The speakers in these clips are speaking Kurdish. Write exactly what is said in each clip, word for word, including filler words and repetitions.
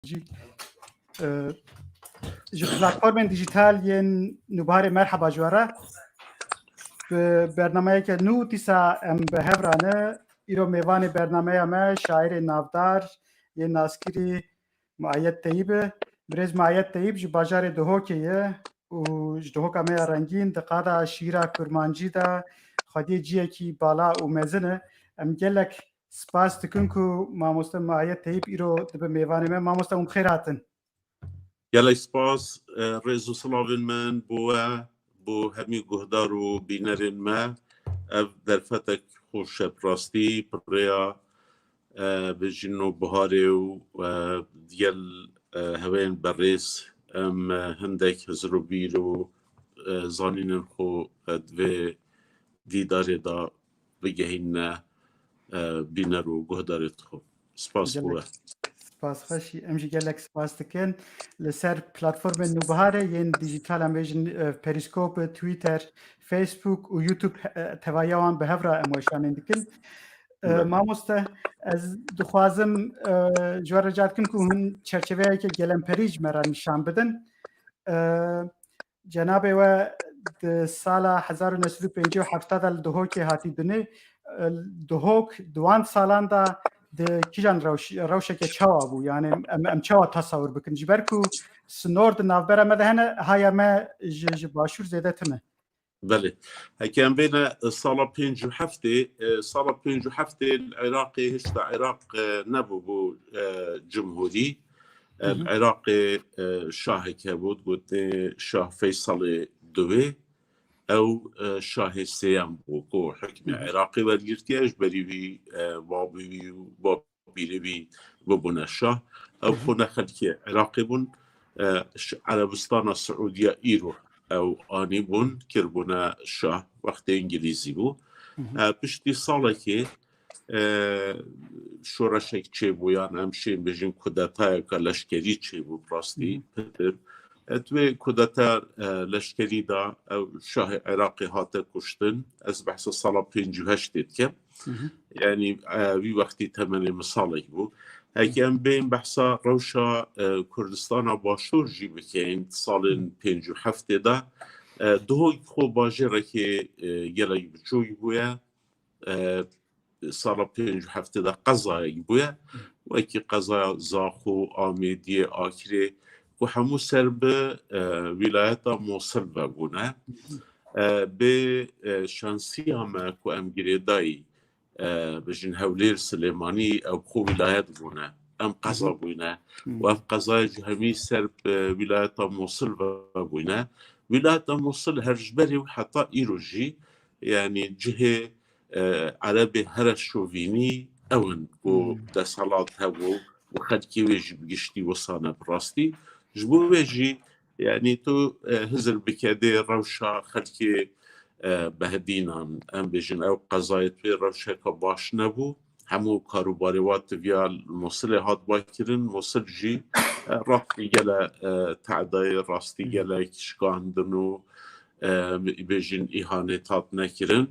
Cî, e, ji platformên dîjîtal yên Nûbiharê merheba ji we re. Bi bernameyeke nû dîsa em bi hev re ne. Îro mêvanê bernameya me şairê navdar yên naskirî Muayed Teyîb e. Birêz Muayed Teyîb ji bajarê Duhokê ye û ji Duhoka me ya rengîn di qada şîra kurmancî de xwediyê ciyekî bala û mezin e. Em gelek spas dikin ku mamoste Muayed Teyîb îro dibe mêvanê me. Mamoste, hûn bi xêr hatin. Gelek spas, e, rêz û silavên min bo we, bo hemî guhdar û bînerên me. Ev derfetek xweş e, bi rastî bi rêya, e, bêjin nûbiharê û, e, digel, e, hevên berêz em, e, hindek hizir û bîr û, e, zanînên xwe, e, di vê dîdarê de bigehînine, e, bîner û guhdarê xwe. Spas bo we. Gelek spas, xweşî. Em jî gelek spas dikin. Li ser platformên Nûbiharê yên dîjîtal, em bêjin, e, Periscope, Twitter, Facebook û YouTube, e, tevahiya wan bi hev re em weşanên dikin. E, Belê. Mamoste, ez dixwazim, e, ji we rica dikim ku hûn çerçeveyeke gelemperî ji me re nîşan bidin. E, Cenabê we di sala hezar û neh sed û pêncî û heft de li Duhokê hatî binê. Duhok di wan salan de di kîjan rewş-, rewşeke çawa bû? Yani em, em çawa tesewir bikin? Ji ber ku sinor di navbera me de hene, haya me ji, ji başûr zêde tune. Belê. Heke em bêne sala pêncî û heftê, e, sala pêncî û heftê li Iraqê hişta Iraq, e, nebû bû, e, cumhurî. E, Hı hı. Li Iraqê, e, şahek hebû, digotinê Şah Feysalê Duwê. Ew, e, şahê sêyem bû ku hikmê Hı hı. Iraqê wergirtiye, ji berî wî, e, babî wî û bapîrê wî bibûne şah. Ew Hı hı. xwe ne xelkê Iraqê bûn, e, ji Erebistana Siûdiya îro ew anîbûn, kiribûne şah, wextê Îngilîzî bû. Hı hı. E, piştî salekê, e, şoreşek çêbû, yan em şên bêjin kudetayeke leşkerî çêbû, bi rastî Hı hı. pitir. E, di wê kudeta, e, leşkerî de ew şahê Iraqê hate kuştin. Ez behsa sala pêncî û heştê dikim. Hı hı. Yani, e, wî wextî temenê min salek bû. Heke Hı. em bên behsa rewşa, e, Kurdistana Başûr jî bikeyin, salên Hı. pêncî û heftê de, e, Duhok xwe bajêrekê, e, gelek biçûk bûye. E, sala pêncî û heftê de qezayek bûye, wekî qezaya Zaxo, Amêdiyê, Akirê, ku hemû ser bi, e, wîlayeta Mosil ve bûne. E, bê, e, şansiya me ku em girêdayî, e, bijin Hewlêr, Silêmanî, ew xwe wîlayet bûne. Em qeza Hı hı. bûne. Hı. Û ev qezaya jî hemî ser bi wîlayeta Mosil ve bûne. Wîlayeta Mosil her ji berê û heta îro jî, yani cihê, e, Erebê here şovînî ew in ku Hmm. desthilat hebû û xelkê wê jî bi giştî wisa ne bi rastî. Ji bo wê jî, yani tu, e, hizir bike dê rewşa xelkê, e, behdînan, em bêjin ew qezayê tu wê rewşeke baş nebû. Hemû karûbarê wa tiviya li Mosilê hat bakirin. Mosil jî, e, rastî gele, e, tedayê, rastî Hmm. gelek şikandin û, e, bêjin îhanet hat nekirin.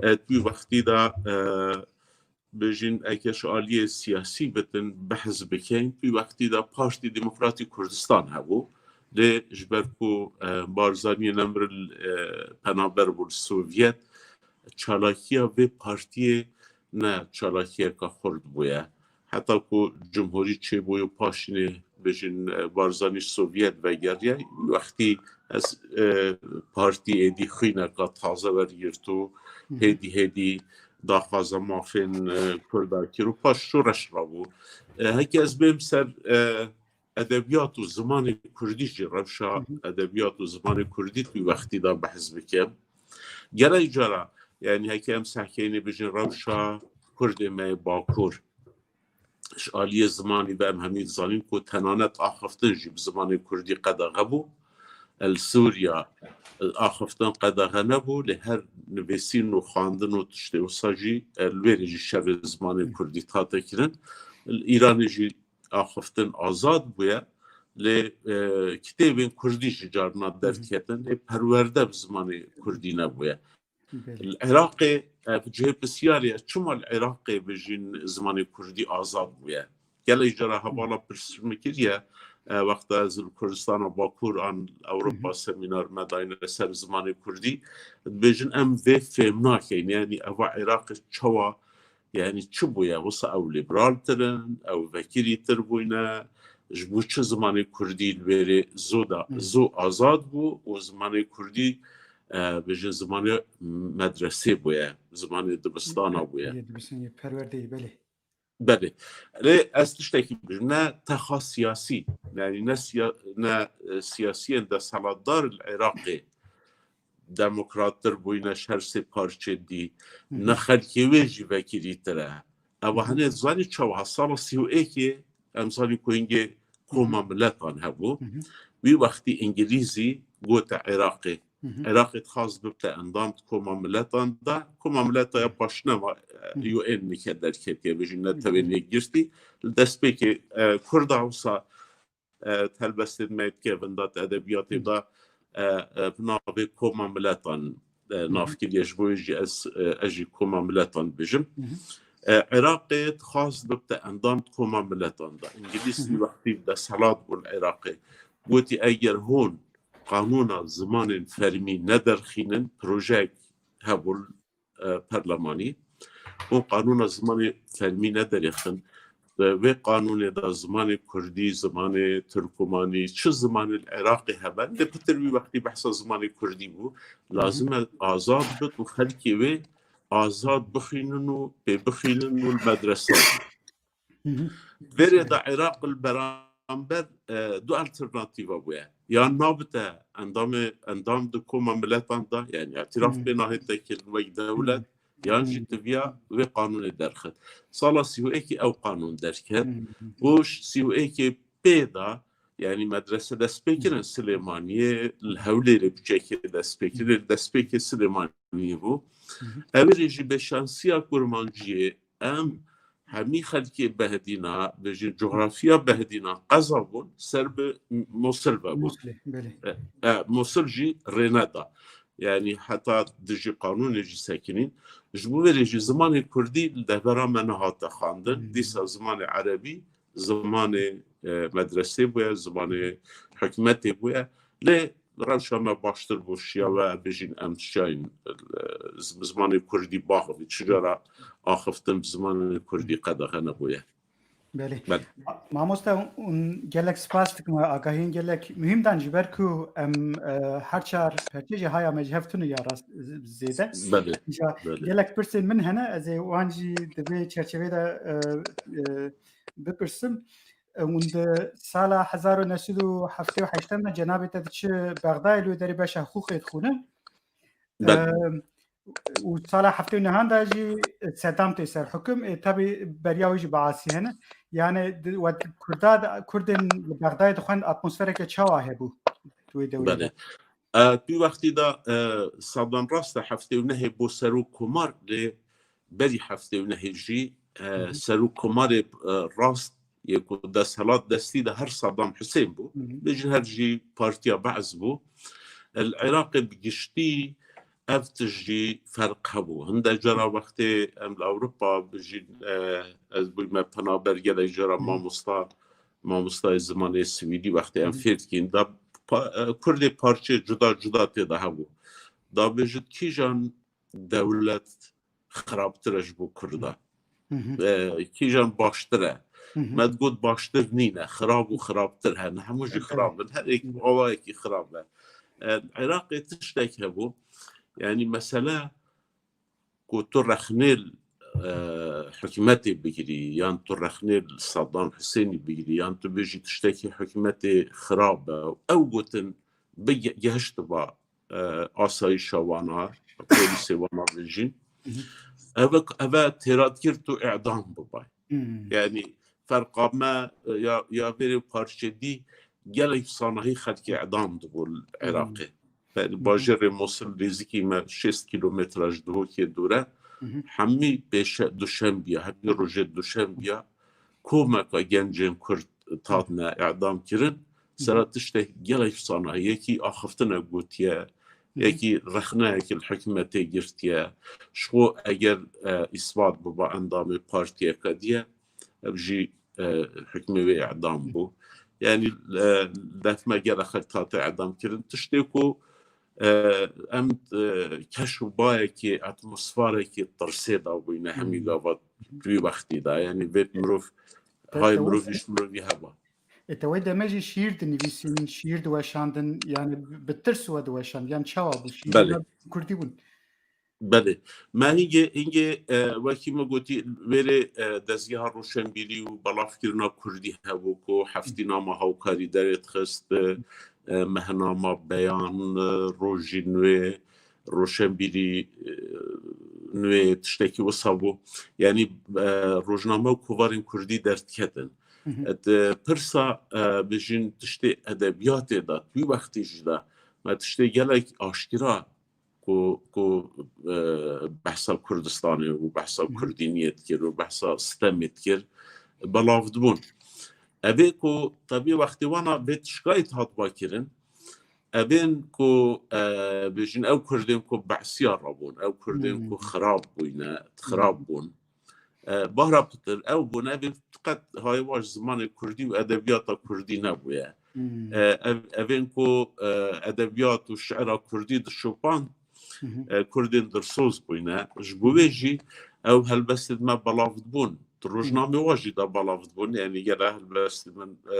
E, tu wî wextî de, e, bêjin eke ji aliyê siyasî bitin, behs bikeyn, tu wî wextî de Partî Demokratîk Kurdistan hebû. Lê ji ber ku, e, Barzaniyê nemir, e, penaber bû li Sovyet, çalakiya vê partiyê ne çalakiyeke xurt bûye. Heta ku cumhurî çêbûye û paşinê bêjin, e, Barzanî Sovyet vegeriye. Wextî ez, e, partî êdî xwîneka taze wergirt û Hı hı. hêdî hêdî daxwaza mafên, e, Kurda kir û paş şoreş rabû. E, heke ez bêm ser, e, edebiyat û zimanê Kurdî jî, rewşa Hı hı. edebiyat û zimanê Kurdî tu wî wextî de behs bikim. Gelek cara, yani heke em sehkeyne bêjin rewşa Kurdê me yê Bakur. Ji aliyê zimanî ve em hemî dizanîn ku tenanet axiftin jî bi zimanê Kurdî qedexe bû. Li Sûriya, e, axiftin qedexe nebû, lê her nivîsîn û xwendin û tiştê wisa jî, e, li wêrê jî şerê zimanê Hı. Kurdî hate kirin. Li Îranê jî axiftin azad bûye, lê, e, kitêbên Kurdî jî carna Hı hı. derketin, lê perwerde bi zimanê Kurdî nebûye. Belê. Li Iraqê, e, cihê pisyarê ye, çima li Iraqê bêjin zimanê Kurdî azad bûye? Gelek cara hevala pirs min kiriye, e, wexta ez li Kurdistana Bakur an Ewropa semînar me dayine ser zimanê Kurdî. Dibêjin em vê fêm nakeyn. Yanî eva Iraqê çawa, yanî çi bûye? Wisa ew lîberaltir in, ew vekirîtir bûyne, ji bo çi zimanê Kurdî li wêrê zo da, zo azad bû û zimanê Kurdî, e, bêjin zimanê medresê bûye, zimanê dibistana bûye. Yê dibistana, yê perwerdeyê, belê. Belê. Lê ez tiştekî bêjim, ne texa siyasî, yanî ne siya-, ne, e, siyasiyên desthilatdar li Iraqê demokrattir bûyne ji her sê parçê dî, ne xelkê wê jî vekirîtir e. Ewa hene zanî çawa, sala sî û êkê em zanî ku hingê Koma Miletan hebû. Wî wextî Îngilîzî gote Iraqê. Iraqê dixwast bibte endam di Koma Miletan de. Koma Mileta ya paşnava, e, U N nike derketiye, bêjin Netewên Yekgirtî. Li destpêkê, e, Kurda wisa, e, helbestên me dikevin da, di edebiyatê de, e, e, bi navê Koma Miletan, e, nav kiriye, ji bo wê jî ez, e, ez jî Koma Miletan dibêjim. E, Iraqê dixwast bibte endam di Koma Miletan de. Îngilîz wî wextî li desthilat bûn Iraqê. Gotî eger hûn qanûna zimanên fermî nederxînin, projeyek hebû, e, perlemanî, hûn qanûna zimanê fermî nederêxin, e, vê qanûnê de zimanê kurdî, zimanê tirkumanî, çi zimanê li Iraqê hebe, lê pitir wî wextî behsa zimanê kurdî bû, lazim e azad bit û xelkê wê azad bixwînin û pê bixwînin û li medrese. Vêrê de Iraq li beramber, e, du alternatîva bûye. Yan nabite endamê, endam di Koma Miletan de, yani îtiraf pê nahête kirin wek dewlet, yan jî diviya wê qanûnê derxet. Sala sî û êkê ew qanûn derket. Û ji sî û êkê pê de, yani medrese dest pê kirin Silêmaniyê, li Hewlêrê biçekê dest pê kirin, destpêkê Silêmaniyê bû. Ew rê jî bêşansiya Kurmanciyê, em hemî xelkê Behdîna, bêjin coxrafiya Behdîna qeza bûn, ser bi Mosil ve bûn. Mosilê, belê. E, e, Mosil jî rêneda. Yani heta dijî qanûnê jî sekinîn. Ji bo vê rê jî zimanê kurdî li devera me nehate xwendin. Dîsa zimanê erebî zimanê, e, medresê bûye, zimanê hikûmetê bûye. Lê rewşa me baştir bû, şiya we bêjin em şiyayîn, e, zim-, zimanê kurdî baxivî. Çi cara axiftin bi zimanê kurdî qedexe nebûye. Belê. Belê. Ma-, mamoste, hûn gelek spas dikim, agahiyên gelek muhîm dan, ji ber ku em, e, her çar perçê jî haya me ji hev tune ya rast, z-, zêde. Belê. Îja belê. Gelek pirsên min hene, ez ê wan jî di vê çerçevê de, e, e, bipirsim. E, hûn di sala hezar û neh sed û heftê û heşt de cenabê te diçi Bexdayê, li wê derê beşa hiqûqê dixwînin. Belê. E, û sala heftê û nehan de jî Sedam tê ser hukum. Ê, tabî beriya wî jî biasî hene. Yani di, we Kurda, Kurdên li Bexdayê dixwend atmosfereke çawa hebû di wê dewrê de? Belê. E, tu wextî de, e, Sedam rast e heftê û nehê bû serok komar, lê berî heftê û nehê jî, e, serok komarê, e, rast yê ku desthilat destî de her Sedam Husên bû. Bêjin her jî partiya Be'z bû. Li Iraqê bi giştî ev tişt jî ferq hebû. Hinde cara wextê em li Ewropa bijîn, e, ez bûyme penaber, gelek cara mamosta, mamostayê zimanê swîdî wextê em fêr dikîn, da pa-, e, Kurdê parçeyê cuda cuda tê de hebû. Da bêjit kîjan dewlet xirabtir e ji bo Kurda. E, kîjan baştir e. Me digot baştir nîne, xirab û xirabtir hene. Hemû jî xirab in. Her êk awayekî xirab e. E, Iraqê tiştek hebû. Yani mesele ku tu rexnê, e, hikûmetê bigirî, yan tu rexnê li Saddam Husênî bigirî, yan tu bêjî tiştekî hikûmetê xirab e. Ew gotin bi ge-, gehiştiba, e, asayîşa wana, polîsê wana bêjîn. Ev, ev têra dikir tu îdam bibay. Yani ferqa me, e, ya, ya vêrê parçê dî gelek sanahî xelkê îdam dibû li Iraqê. Yani bajêrê Mosil nêzîkî me şêst kîlometre ji Duhokê dûr e. Hemî pêşe duşembiya, hemî rojê duşembiya komeka gencên Kurd hatine îdam kirin. Sera tiştek gelek sanahî, yekî axiftina gotiye, yekî rexneyekî li hikûmetê girtiye. Ji xwe eger, e, îsbat biba endamê partiyeke diye, ev jî, e, hikmê wê îdam bû. Yanî, e, def me gelek xelk hate îdam kirin. Tiştê ku, e, em, e, keş û bayekê, atmosferekê tirsê da bûyne hemî gava wî wextî da. Yanî vê mirov, hay mirovî ji mirovî heba. Ê, te wê demê jî şîîr dinivîsîn, şîîr diweşandin, yani bi tirs we diweşand, yan çawa bû? Şîîr Belê. Kurdî bûn. Belê. Me hingê, hingê, e, wekî me gotî, vêrê, e, dezgeha roşenbîrî û belavkirina kurdî hebû ku heftînama hawkarî derê dixist, e, e, mehnama beyan, e, rojî nûê, roşenbîrî, e, nûê tiştekî wisa bû. Yanî, e, rojname û kovarên kurdî derdiketin. Hı hı. Et, e, pirsa, e, bijîn tiştê edebiyatê de, wî wextî jî de me tiştê gelek aşkira ku, ku, e, behsa Kurdistanê û behsa Hı hı. Kurdîniyê dikir û behsa stemê dikir, belav dibûn. Evê ku tebî wextê wana vê tişkayî hatba kirin, evên ku, e, bijîn ew Kurdên ku behsiya rabûn, ew Kurdên ku Hmm. xirab bûyne, xirab Hmm. bûn. E, bahra pitir, ew bûne, evên qet hayê wan ji zimanê Kurdî û edebiyata Kurdî nebûye. Hmm. E, ev, evên ku, e, edebiyat û şiira Kurdî dişopand, Hı hı. e, Kurdên dilsoz bûyne. Ji bo Hı hı. vê jî ew helbestên me belav dibûn. Di Hı hı. rojnamê wa jî de belav dibûn. Yanî gere helbestên min, e,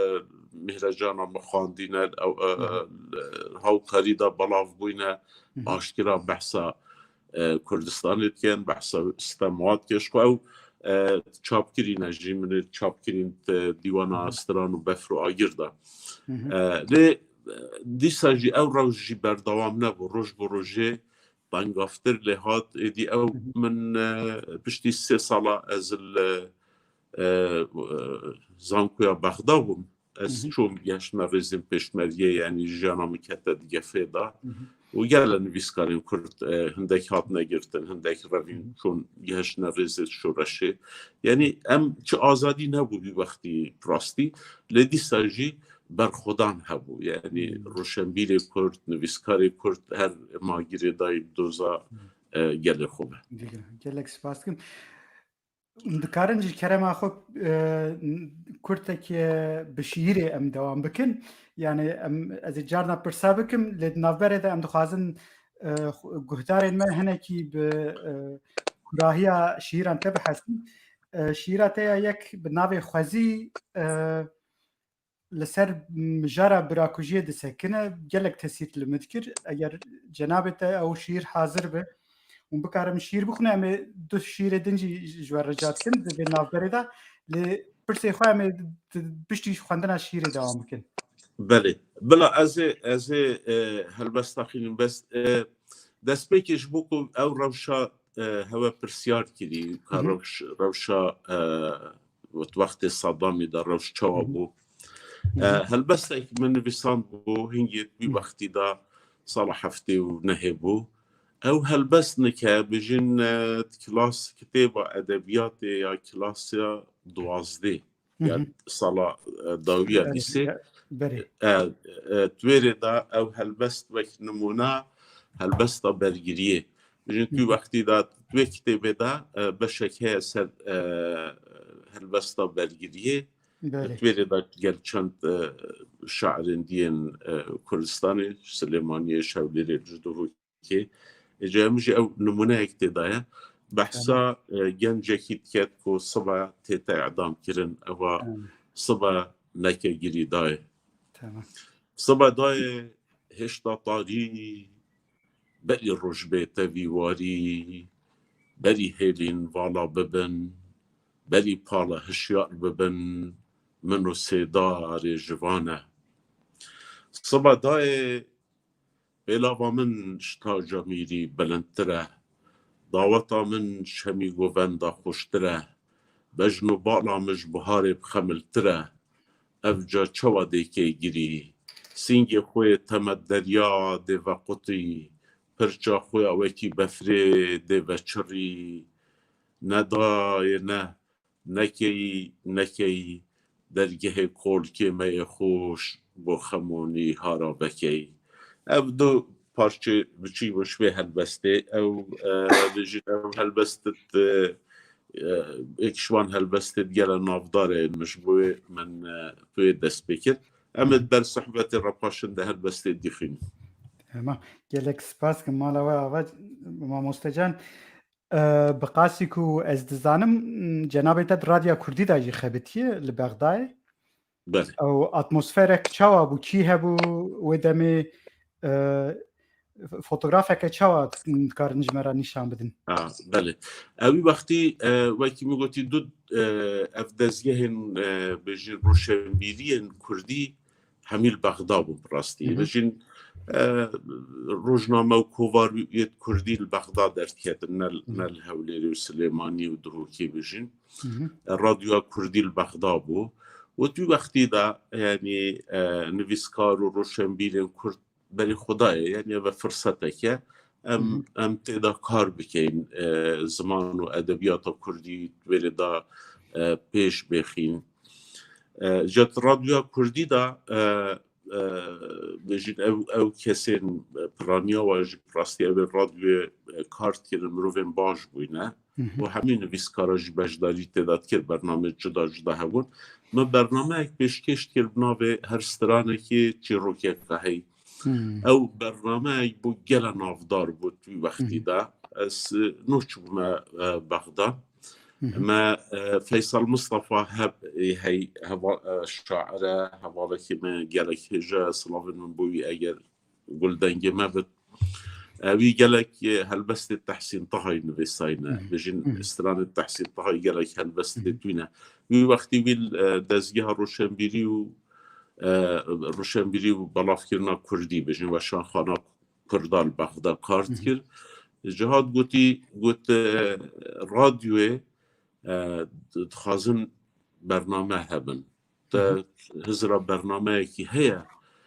Mîhrejana min xwendîne, ew, e, Hı hı. e, hawkarî de belav bûyne. Hı hı. Aşkira behsa, e, Kurdistanê dikin, behsa stem wa dikin. Ji xwe ew, e, çapkirî ne jî, min ê çapkirîn di dîwana Hı hı. Stran û Befr û Agir de. Hı hı. E, lê, e, dîsa jî ew rewş jî berdewam nebû. Roj bi rojê tengavtir lê hat. Êdî ew Hı hı. min, e, piştî sê sala ez li, e, e, zankoya Bexda bûm. Ez Hı hı. çûm geştime rêzên pêşmergê, yanî jiyana min kete di gefê de. Hı hı. Û gele nivîskarên Kurd, e, hindek hatine girtin, hindek revîn Hı hı. çûn geştine rêzê şoreşê. Yanî em çi azadî nebû vî wextî bi rastî, lê dîsa jî berxwedan hebû. Yanî Hmm. roşenbîrê Kurd, nivîskarê Kurd her ma girêdayî bi doza, Hmm. e, gelê xwe be. Digre. Gelek spas dikim. Hûn dikarin ji kerema xwe, e, kurtek, e, bi şiîrê em dewam bikin. Yani em, ez ê carna pirsa bikim, lê di navberê de em dixwazin, e, xu-, guhdarên me hinekî bi, e, kurahiya şiîran te bihesin. E, şiîra te ya yek bi navê Xwezî, e, li ser mijara birakujiyê disekine, gelek tesîr li min dikir. Eger cenabê te ew şiîr hazir be û bikarim şiîr bixwine, em ê du şiîrê din jî ji we rica dikin di vê navberê de. Lê pirsê xwe em ê di, piştî xwendina şiîrê dewam bikin. Belê. Bila ez ê, ez ê, e, helbesta xînim, bes, e, destpêkê ji bo ku ew rewşa, e, hewe pirsyar kirî, ka Hı hı. rewş-, rewşa, e, wextê Saddamî de rewş çawa Hı hı. bû. Hı hı. E, helbestek min nivîsandbû hingê wî Hı. wextî de sala heftê û nehê bû. Ew helbest nike bijin, e, di klas kitêba edebiyatê ya klasa duwazdê Hı ya hı. sala, e, dawiya Evet, lîsê. ya, berê. E, e, di wêrê de ew helbest wek nimûna helbesta bergiriyê. Bijin tu Hı hı. wextî de di wê kitêbê de, e, beşek heye ser, e, helbesta bergiriyê. Belê. Di wêrê de gel çend, e, şairên diyên, e, Kurdistanê, Silêmaniyê, Şewlêrê, ji Duhokê. Êca min jî ew nimûneyek tê de ye. Behsa, Tamam. e, gencekî diket ku sibe tête îdam kirin. Ewa Tamam. sibe neke girîdayê. Tamam. Sibe dayê hêşta tarî, belî roj bê tevî warî, berî hêlîn vala bibin, berî pala hişyar bibin, min û sêdarê ji van e. Sibe dayê pêlava min ji taca mîrî bilindtir e, daweta min ji hemî govenda xweştir e, bejn û bala min ji biharê bi xemiltir e. Ev ca çawa dê kê girî? Sîngê xwe yê teme derya dê vequtî, pirça xwe ya wekî befrê dê veçirî. Ne dayê ne, nekeyî, nekeyî, dergehê kolkê me yê xweş bo xem û nîhara vekeyî. Ev du parçe biçî bo ji vê helbestê. Ew, e, bijî ew helbest, e, e, êk ji wan helbestê gele navdar e, min ji bo wê min, e, bi wê dest pê kir. Em ê di ber sohbetê re paşin di helbestê dixwînin. Hema, gelek spas kim mala we ava, mamoste can. E, bi qasî ku ez dizanim, cenabê te di Radya Kurdî de jî xebitiye li Bexdayê. Belê. Ew atmosferek çawa bû, kî hebû wê demê, e, fotografeke çawa dikarin ji me re nîşan bidin? Ha, belê. Ew wî wextî, e, wekî min gotî, du, e, ev dezgehên, e, bêjin roşenbîriyên kurdî hemî li Bexda bûn bi rastî. Hı hı. Bêjin, e, rojname û kovar yêt kurdî li Bexda derdiketin, ne, Hı hı. ne li Hewlêrê û Silêmanî û Duhokê bêjin. Hı hı. E, radyoya kurdî li Bexda bû. Û tu wextî de, yanî, e, nivîskar û roşenbîrên kurd berî xwe dayê, yanî ev firsetek e. Em, Hı hı. em tê de kar bikeyin, e, ziman û edebiyata kurdî wê rê de, e, pêş bêxîn. E, ji radyoya kurdî de, e, e, bêjin ew, ew kesên, e, piraniya we ji rastî ew ê radyoyê, e, kar dikirin, mirovên baş bûyne. Hı hı. Û hemî nivîskara jî beşdarî tê de dikir, bernameyê cuda cuda hebûn. Min bernameyek pêşkêş dikir bi navê Her stranekê çîrokeke heyî. Hmm. Ew bernameyek bû gele navdar bû di wî wextî Hmm. de. Ez, e, nû çûbûme, e, Bexda. Hmm. Me, e, Feysel Mistefa heb, e, hey, heva-, e, şair e, hevalekî me gelek hêja, silavên min bo wî eger guldengê me bit. E, wî gelek, e, helbestê Tehsîn Tahayî nivîsayne. Hmm. Bêjin Hmm. stranê Tehsîn Tahayî gelek helbestê Hmm. tune. Wî wextî wî, e, dezgeha roşenbîrî û e, roşenbîrî û belavkirina kurdî, bêjin weşanxana kurda li Bexda kar Hı hı. dikir. Ji hat gotî, got, e, radyoyê, e, dixwazin bername hebin. Te Hı hı. hizra bernameyekî heye?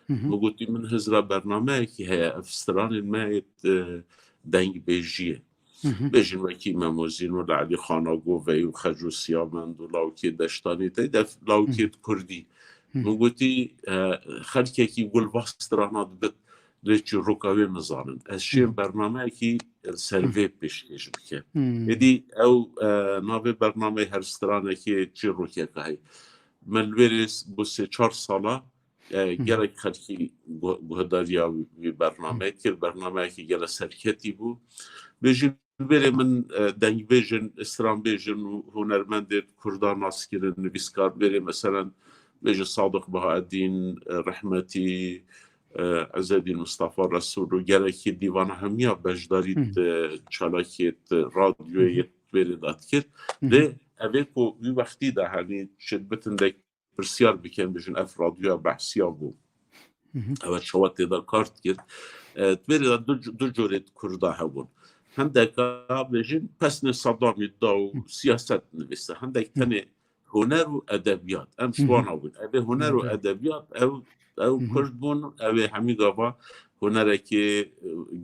Hı hı. Min gotî, min hizra bernameyekî heye. Ev stranên me yê, e, dengbêjiyê. Hı hı. Bêjin wekî Memo Zîno li Elî Xana Goveyî û Xeco Siyamend û lawikê Deştanî tey de lawikê Hı hı. kurdî. Hı hı. Min gotî, e, xelkekî gul va strana dibit lê çîroka wê nizanin. Ez şêm Hı hı. bernameyekî ser Hı. vê pêşkêş bike. Hı. Êdî ew, e, navê bernameyê Her stranekê çîrokeke heye. Me li wê rê bo sê çar sala, e, Hı hı. gelek xelkî guh-, guhdariya wî bernameyê dikir. Bernameyekî gele serketî bû. Bêjin Berê min, e, dengbêjin, stranbêjin û hunermendê kurda naskirin, nivîskar berê, meselen, bêje Sadiq Bahaeddin, e, rehmetî, e, Ezedîn Mustafa Resul û gelekî dîvana hemiya beşdarî Hı. di çalakiyê di radyoyê Hı hı. yê berê de dikir. Hı hı. Lê evê ku wî wextî de, hani, çi bitin de pirsiyar bikin, bêjin ev radyoya behsiya bû. Hı hı. Ew çawa tê de kar dikir. E, di berê de du, du corê di kurda hebûn. Hindeka bêjin pesnê Sedamî da û Hı. siyaset nivîse. Hindek Hı. tenê huner û edebiyat. Em Hı hı. ji wana bûn. Ev ê huner û Hı hı. edebiyat, ew, ew Hı hı. kurd bûn, ew ê hemî gava hunerekê, e,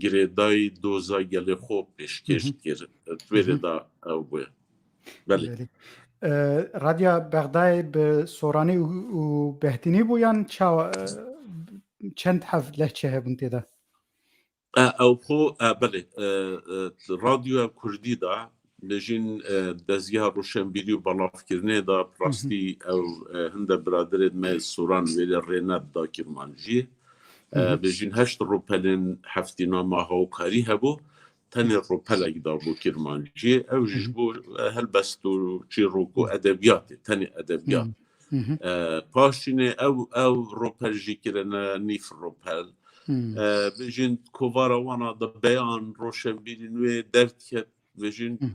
girêdayî doza gelê xwe pêşkêş Hı hı. dikir. Di berê Hı hı. de ew bûye. Belê. Belê. E, Radya Bexdayê bi Soranî û, û Behdînî bû yan çawa, e, çend hev lehçe hebûn tê de? E, ew xwe, e, belê, e, e, radyoya Kurdî de, bêjin, e, dezgeha roşenbîrî û belavkirinê de, Hı hı. rastî ew, e, hinde biraderên me Soran wêrê rêne da Kirmancî. E, Hı hı. bêjin heşt rûpelên heftîna me hawkarî hebû. Tenê rûpelek da bo Kirmancî. Ew jî Hı hı. ji bo, e, helbest û çîrok û Hı. edebiyatê, tenê edebiyat. Hı hı. E, paşînê ew, ew rûpel jî kirine nîv rûpel. Hı. E, bêjin kovara wana de beyan, roşenbîrî nû yê derdiket, bêjin Hı.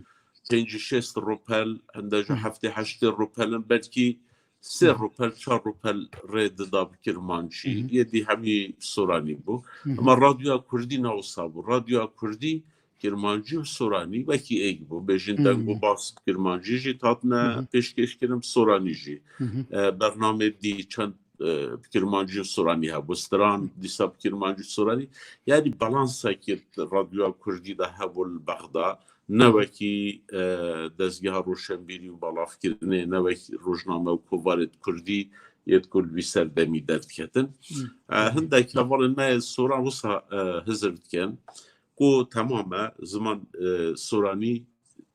pêncî şêst rûpel, hinde ji Hı. heftê heştê rûpel in, belkî sê Hı hı. rûpel, çar rûpel rê dida bi Hı kirmancî, hı. yê dî hemî soranî bû. Hı hı. Ama radyoya Kurdî ne wisa bû. Radyoya Kurdî kirmancî û soranî wekî êk bû. Bêjin Hı. deng û bas bi kirmancî jî hatine Hı hı. pêşkêşkirin, bi soranî jî. Hı hı. E, bernamê dî çend, e, bi kirmancî û soranî hebû. Stran Hı. dîsa bi kirmancî û soranî. Yanî balansekî radyoya Kurdî de hebû li Bexda. Ne Hı hı. wekî, e, dezgeha roşenbîrî û belavkirinê, ne wekî rojname û kovarê kurdî yê ku li vî serdemî derdiketin. Hı. E, hindek hevalên me yê soran wisa, e, hizir dikin ku temam e, ziman, e, soranî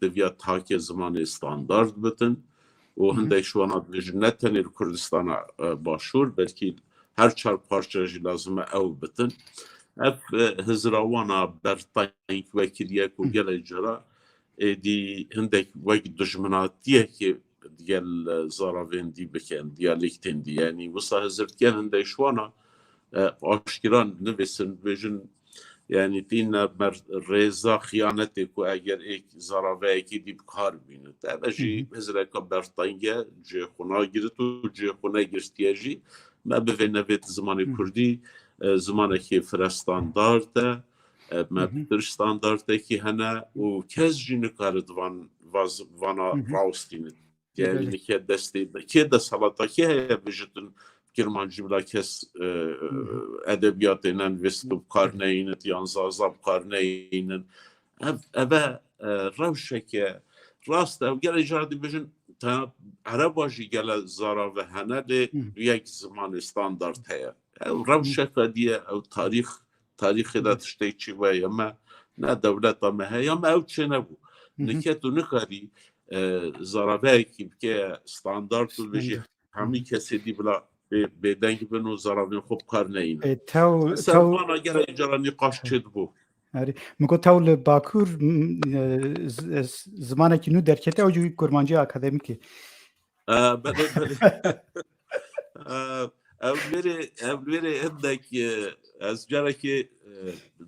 diviya take zimanê standard bitin û hindek ji wana dibêjin ne tenê li Kurdistana e, Başûr, belkî her çar parçe jî lazim e ew bitin. Ev e, hizira wana berteng vekiriye ku gelek cara êdî hindek wek dijminatiyekê digel e, zaravên dî bikin, diyalektên dî. Yanî wisa hizir dikin hindek ji wana e, aşkira nivîsin, dibêjin, yanî tîne mer rêza xiyanetê ku eger êk zaraveyekî dî bi kar bînit. Ev jî hizireka berteng e, cihê xwe nagirit û cihê xwe negirtiye jî. Me bivêne vê zimanê kurdî, e, zimanekî fire standard e, e, me pitir standardekî hene û kes jî nikare di van, vaz-, vana rawestînit. Yani kê destê, kê desthilata kê heye bijitin Kirmancî bila kes e, edebiyatê nenivîst û bi kar neyînit yan zaza bi kar neyînin. Ev, eve e, rewşeke rast e. Ew gelek cara dibêjin te Ereba jî gele zara ve hene lê yek zimanê standard heye. Ew rewşeke diye, ew tarîx, tarîxê de tiştek çi ve ya me ne dewleta me heye ya me ew çênebû. Niket û nikarî e, zaraveyekî bike standard û vê jî hemî kesê dî bila bê, bêdeng bin û zaravên xwe bi kar neyînin. E, tew, Ser tew, vana gelek cara nîqaş çêdibû. Erê, min got tew li Bakur, m, e, z-, e, z-, zimanekî nû derkete, ew jî kurmancî akademîk e. E, belê, belê. E, ev lêrê, ev lêrê hindek, e, ez carekê e,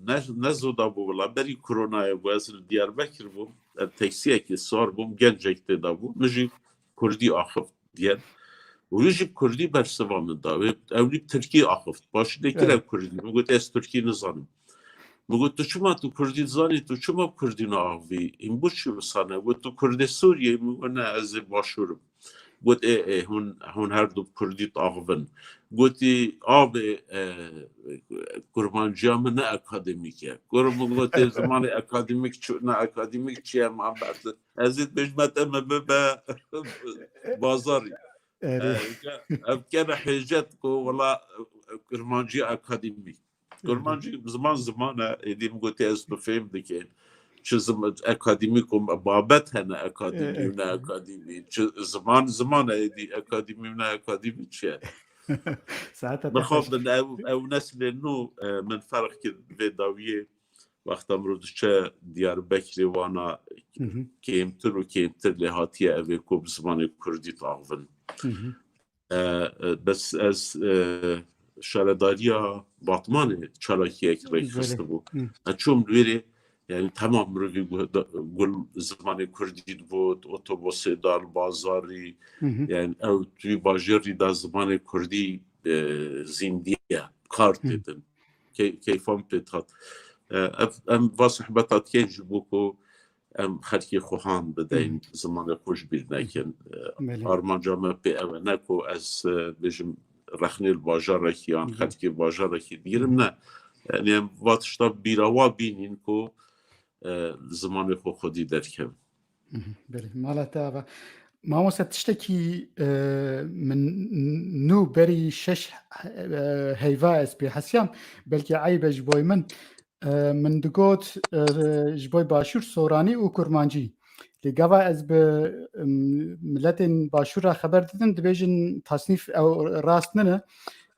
ne, ne zoda bû wila, berî koronayê bû, ez li Diyarbekir bûm, e, teksiyekê sar bûm, gencek tê de bû, min jî kurdî axift diye. Û wî jî kurdî bersiva min da. Wê, ew lî tirkî axift. Paşî lê kire kurdî. Min got, ez tirkî nizanim. Min got, tu çima tu kurdî dizanî, tu çima kurdî naaxivî? Hîn bo çi wisane? Got, tu kurdê Sûriyê? Min got, ne, ez ê Başûr im. Got, ê, ê, hûn, hûn her du bi kurdî diaxivin. Gotî, avê, e, kurmanciya min ne akademîk e. Kuro min gotê, zimanê akademîk çi, ne akademîk çi ye, min berdi. Ez ê dibêjim, te me bibe bazarî. Erê. E, ev kene hêjet ku wela, e, kurmanciya akademîk. Kurmancî ziman ziman e, êdî min gotî ez tu fêm dike. Çi zim-, akademîk û babet hene, akademî û ne akademî. Çi ziman ziman e, êdî akademî û ne akademî çi ye? Saeta te xweş. Mixabin ew, ew neslê nû, e, min ferq kir vê dawiyê. Wexta mirov diçe Diyarbekirê wana kêmtir û kêmtir lê hatiye ev ê ku bi zimanê kurdî diaxivin. E, e, bes ez, e, şaredariya Batmanê çalakiyek rêk xistibû. Ez çûm li wêrê, yani temam mirovî gu-, da-, gul zimanê kurdî digot, otobusê da li bazarî, yani ew tu wî bajêrî da zimanê kurdî, e, zîndiye, kar têtin. Key-, keyfa min pê dihat. E, ev, em va sohbeta dikin ji bo ku em xelkê xwe han bideyin, zimanê xwe ji bîr nekin. E, armanca me pê ew e, ne ku ez, e, bêjim rexnê li bajarekî yan xelkê bajarekî digirim, ne. Yani em va tişta bîra wa bînîn ku, e, zimanê xwe xwedî derkevin. Belê, mala te ava. Mamoste, tiştekî, e, min nû berî şeş, e, heyva ez pê hesiyam, belkî eyb e ji boy min. E, min digot, e, ji boy Başûr, Soranî û Kurmancî. Lê gava ez bi, em, miletên Başûr re xeber didim, dibêjin tasnîf ew rast nine.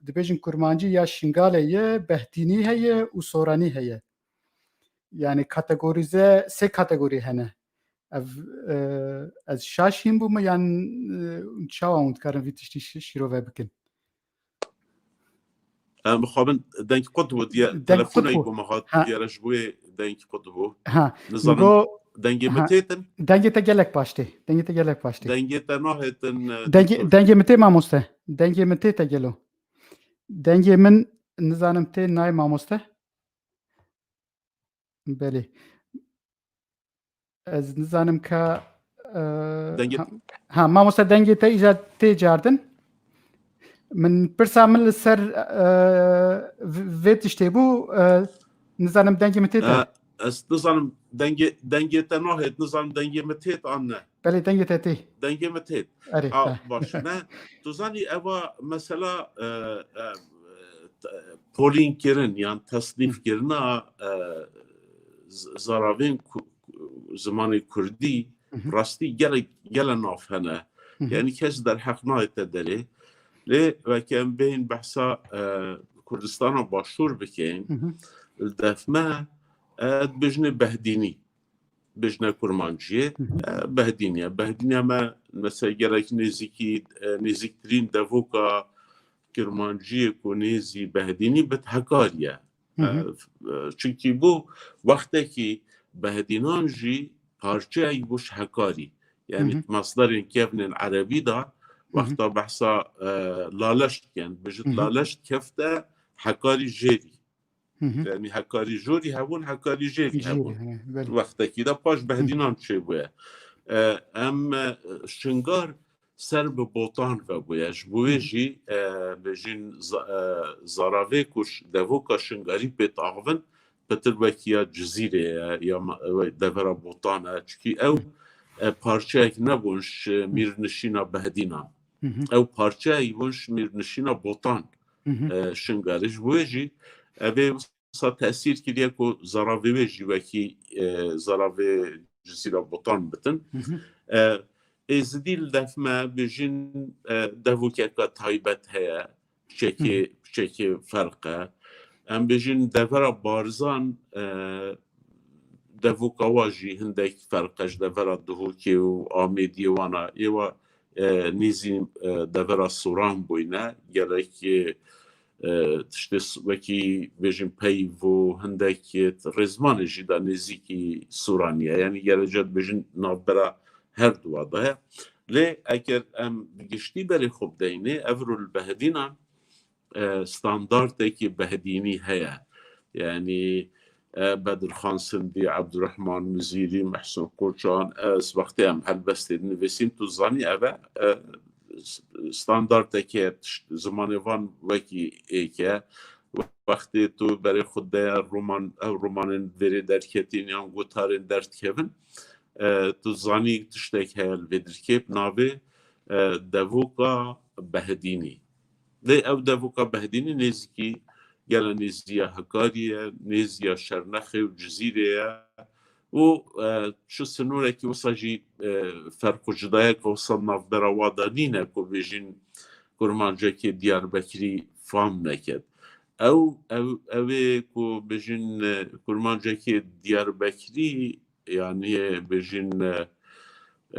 Dibêjin Kurmancî ya Şingalê ye, Behdînî heye û Soranî heye. Yani kategorize, sê kategorî hene. Ev, e, ez şaş hîn bûme yan, e, çawa hûn dikarin vî tiştî şi-, şîrove bikin? Em xwabin deng qut bû diye, telefonê ku me hat diye re ji bo yê deng qut bû. Ha, nizanim dengê min têtin. Dengê te gelek baş tê. Dengê te gelek baş tê. Dengê te nahêtin, e, dengê, dengê min tê mamoste. Dengê min tê te gelo. Dengê min nizanim tê nayê mamoste. Belê. Ez nizanim ka, e, dengê ha, ha, mamoste dengê te îca tê cardin. Min pirsa min li ser, e, v-, vê tiştê bû, e, nizanim dengê min tê te. E, ez nizanim dengê, dengê te nahêt, nizanim dengê min têt an ne. Belê, dengê te tê. Dengê min tê. Erê, a, he. Baş, ne? Tu zanî eva mesela, e, e, te-, polîn kirin yan tesnîf kirina, e, z-, zaravên ku-, ku-, zimanê kurdî, Mhm. rastî gelek, gele nav hene. Mhm. Yani kes derheq nayête derê. Lê weke em bên behsa, e, Kurdistana Başûr bikin, Mhm. li def me, e, dibêjinê Behdînî. Bêjine Kurmanciyê, Mhm. e, Behdîniye. Behdîniye me mesela gerek nêzîkî, e, nêzîktirîn devoka Kurmanciyê ku nêzî Behdînî bit Hekarî ye. Mhm. E, e, çunkî bû wextekî Behdînan jî parçeyek bû ji Hekarî. Yani Mhm. masdarên kevnên erebî de wexta behsa, e, Laleş dikin. Bijit Mhm. Laleş kefte Hekarî jêrî. Mhm. Yani Hekarî jorî hebûn, Hekarî jêrî Jêrî, hebûn. he, belê. Wextekî de paş Behdînan çêbûye. E, em, e, Şingar ser bi Botan vebûye. Ji bo wê Hı. jî, e, bêjin za-, e, zaravê ku ş-, devoka Şingarî pê diaxivin, pitir wekî ya Cizîrê ye, ya ma-, e, devera Botan e. Çikî ew, Hı. e, parçeyek nebûn ji mîrnişîna Behdînan. Hı hı. Ew parçeyek bûn ji mîrnişîna Botan, Hı hı. e, Şingarê. Ji bo wê jî ev ê wisa tesîr kiriye ku zaravê wê jî wekî, e, zaravê Cizîra Botan bitin. Hı hı. E, Êzidî li def me bêjin, e, devokeka taybet heye, piçekê, Hı hı. piçekê ferq e. Em bêjin devera Barzan, e, devoka wa jî hindek ferq e ji devera Duhokê û Amêdiyê wana. Ê wa, e, nêzî, e, devera Soran bûyne. Gerek, e, e, tiştê s-, wekî bêjin peyv û hindek, e, rêzmanê jî de nêzîkî Soranî ye. Yani gerece dibêjin navbera her duwa de ye. Lê eger em bi giştî berê xwe bideyinê, ev rol Behdînan, e, standartekî Behdînî heye. Yani, e, Bedirxan Sindî, Ebdurrehman Mizîrî, Mehsûn Koçan, ez wextê em helbestê dinivîsîn, tu zanî ev e, e, s-, standarteke tişt-, zimanê van wekî êk e. Wextê tu berê xwe de roman, ev romanên vêrê derketîn yan gotarên derdikevin, e, tu zanî tiştek heye li vê dirkê bi navê, e, Devoka Behdînî. Lê ew devoka Behdînî nêzîkî gele nêzî ya Hekarî ye, nêzî ya Şernexê û Cizîrê ye. Û, e, çi sinorekî wisa jî, e, ferq û cudayeke wisa navbera wa de nîne ku bêjin kurmancekê Diyarbekirî fam neket. Ew, ew, ew ê ku bêjin, e, kurmancekê Diyarbekirî, yanî bêjin, e,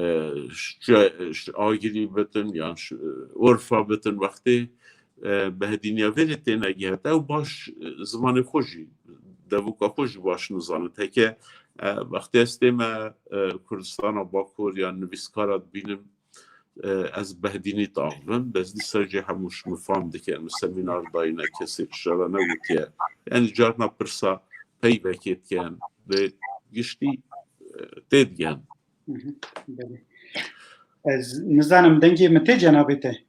e, ş-, ş-, Agirî bitin, yan ş-, Urfa bitin, wextê, e, Behdîniya vêrê têne gihet. Ew baş, e, zimanê xwe jî, devoka xwe jî baş nizanin. Heke, e, wextê ez tême, e, Kurdistana Bakur yan nivîskara dibînim, e, ez Behdînî diaxivim. Bes dîsa jî hemû ji min fam dikin. Min semînar dayîne, kesê ji re negotiye. Yani carna pirsa peyvekê dikin. Bi giştî, e, têdigen. Hı hı, belê. Ez nizanim dengê min tê cenabê te?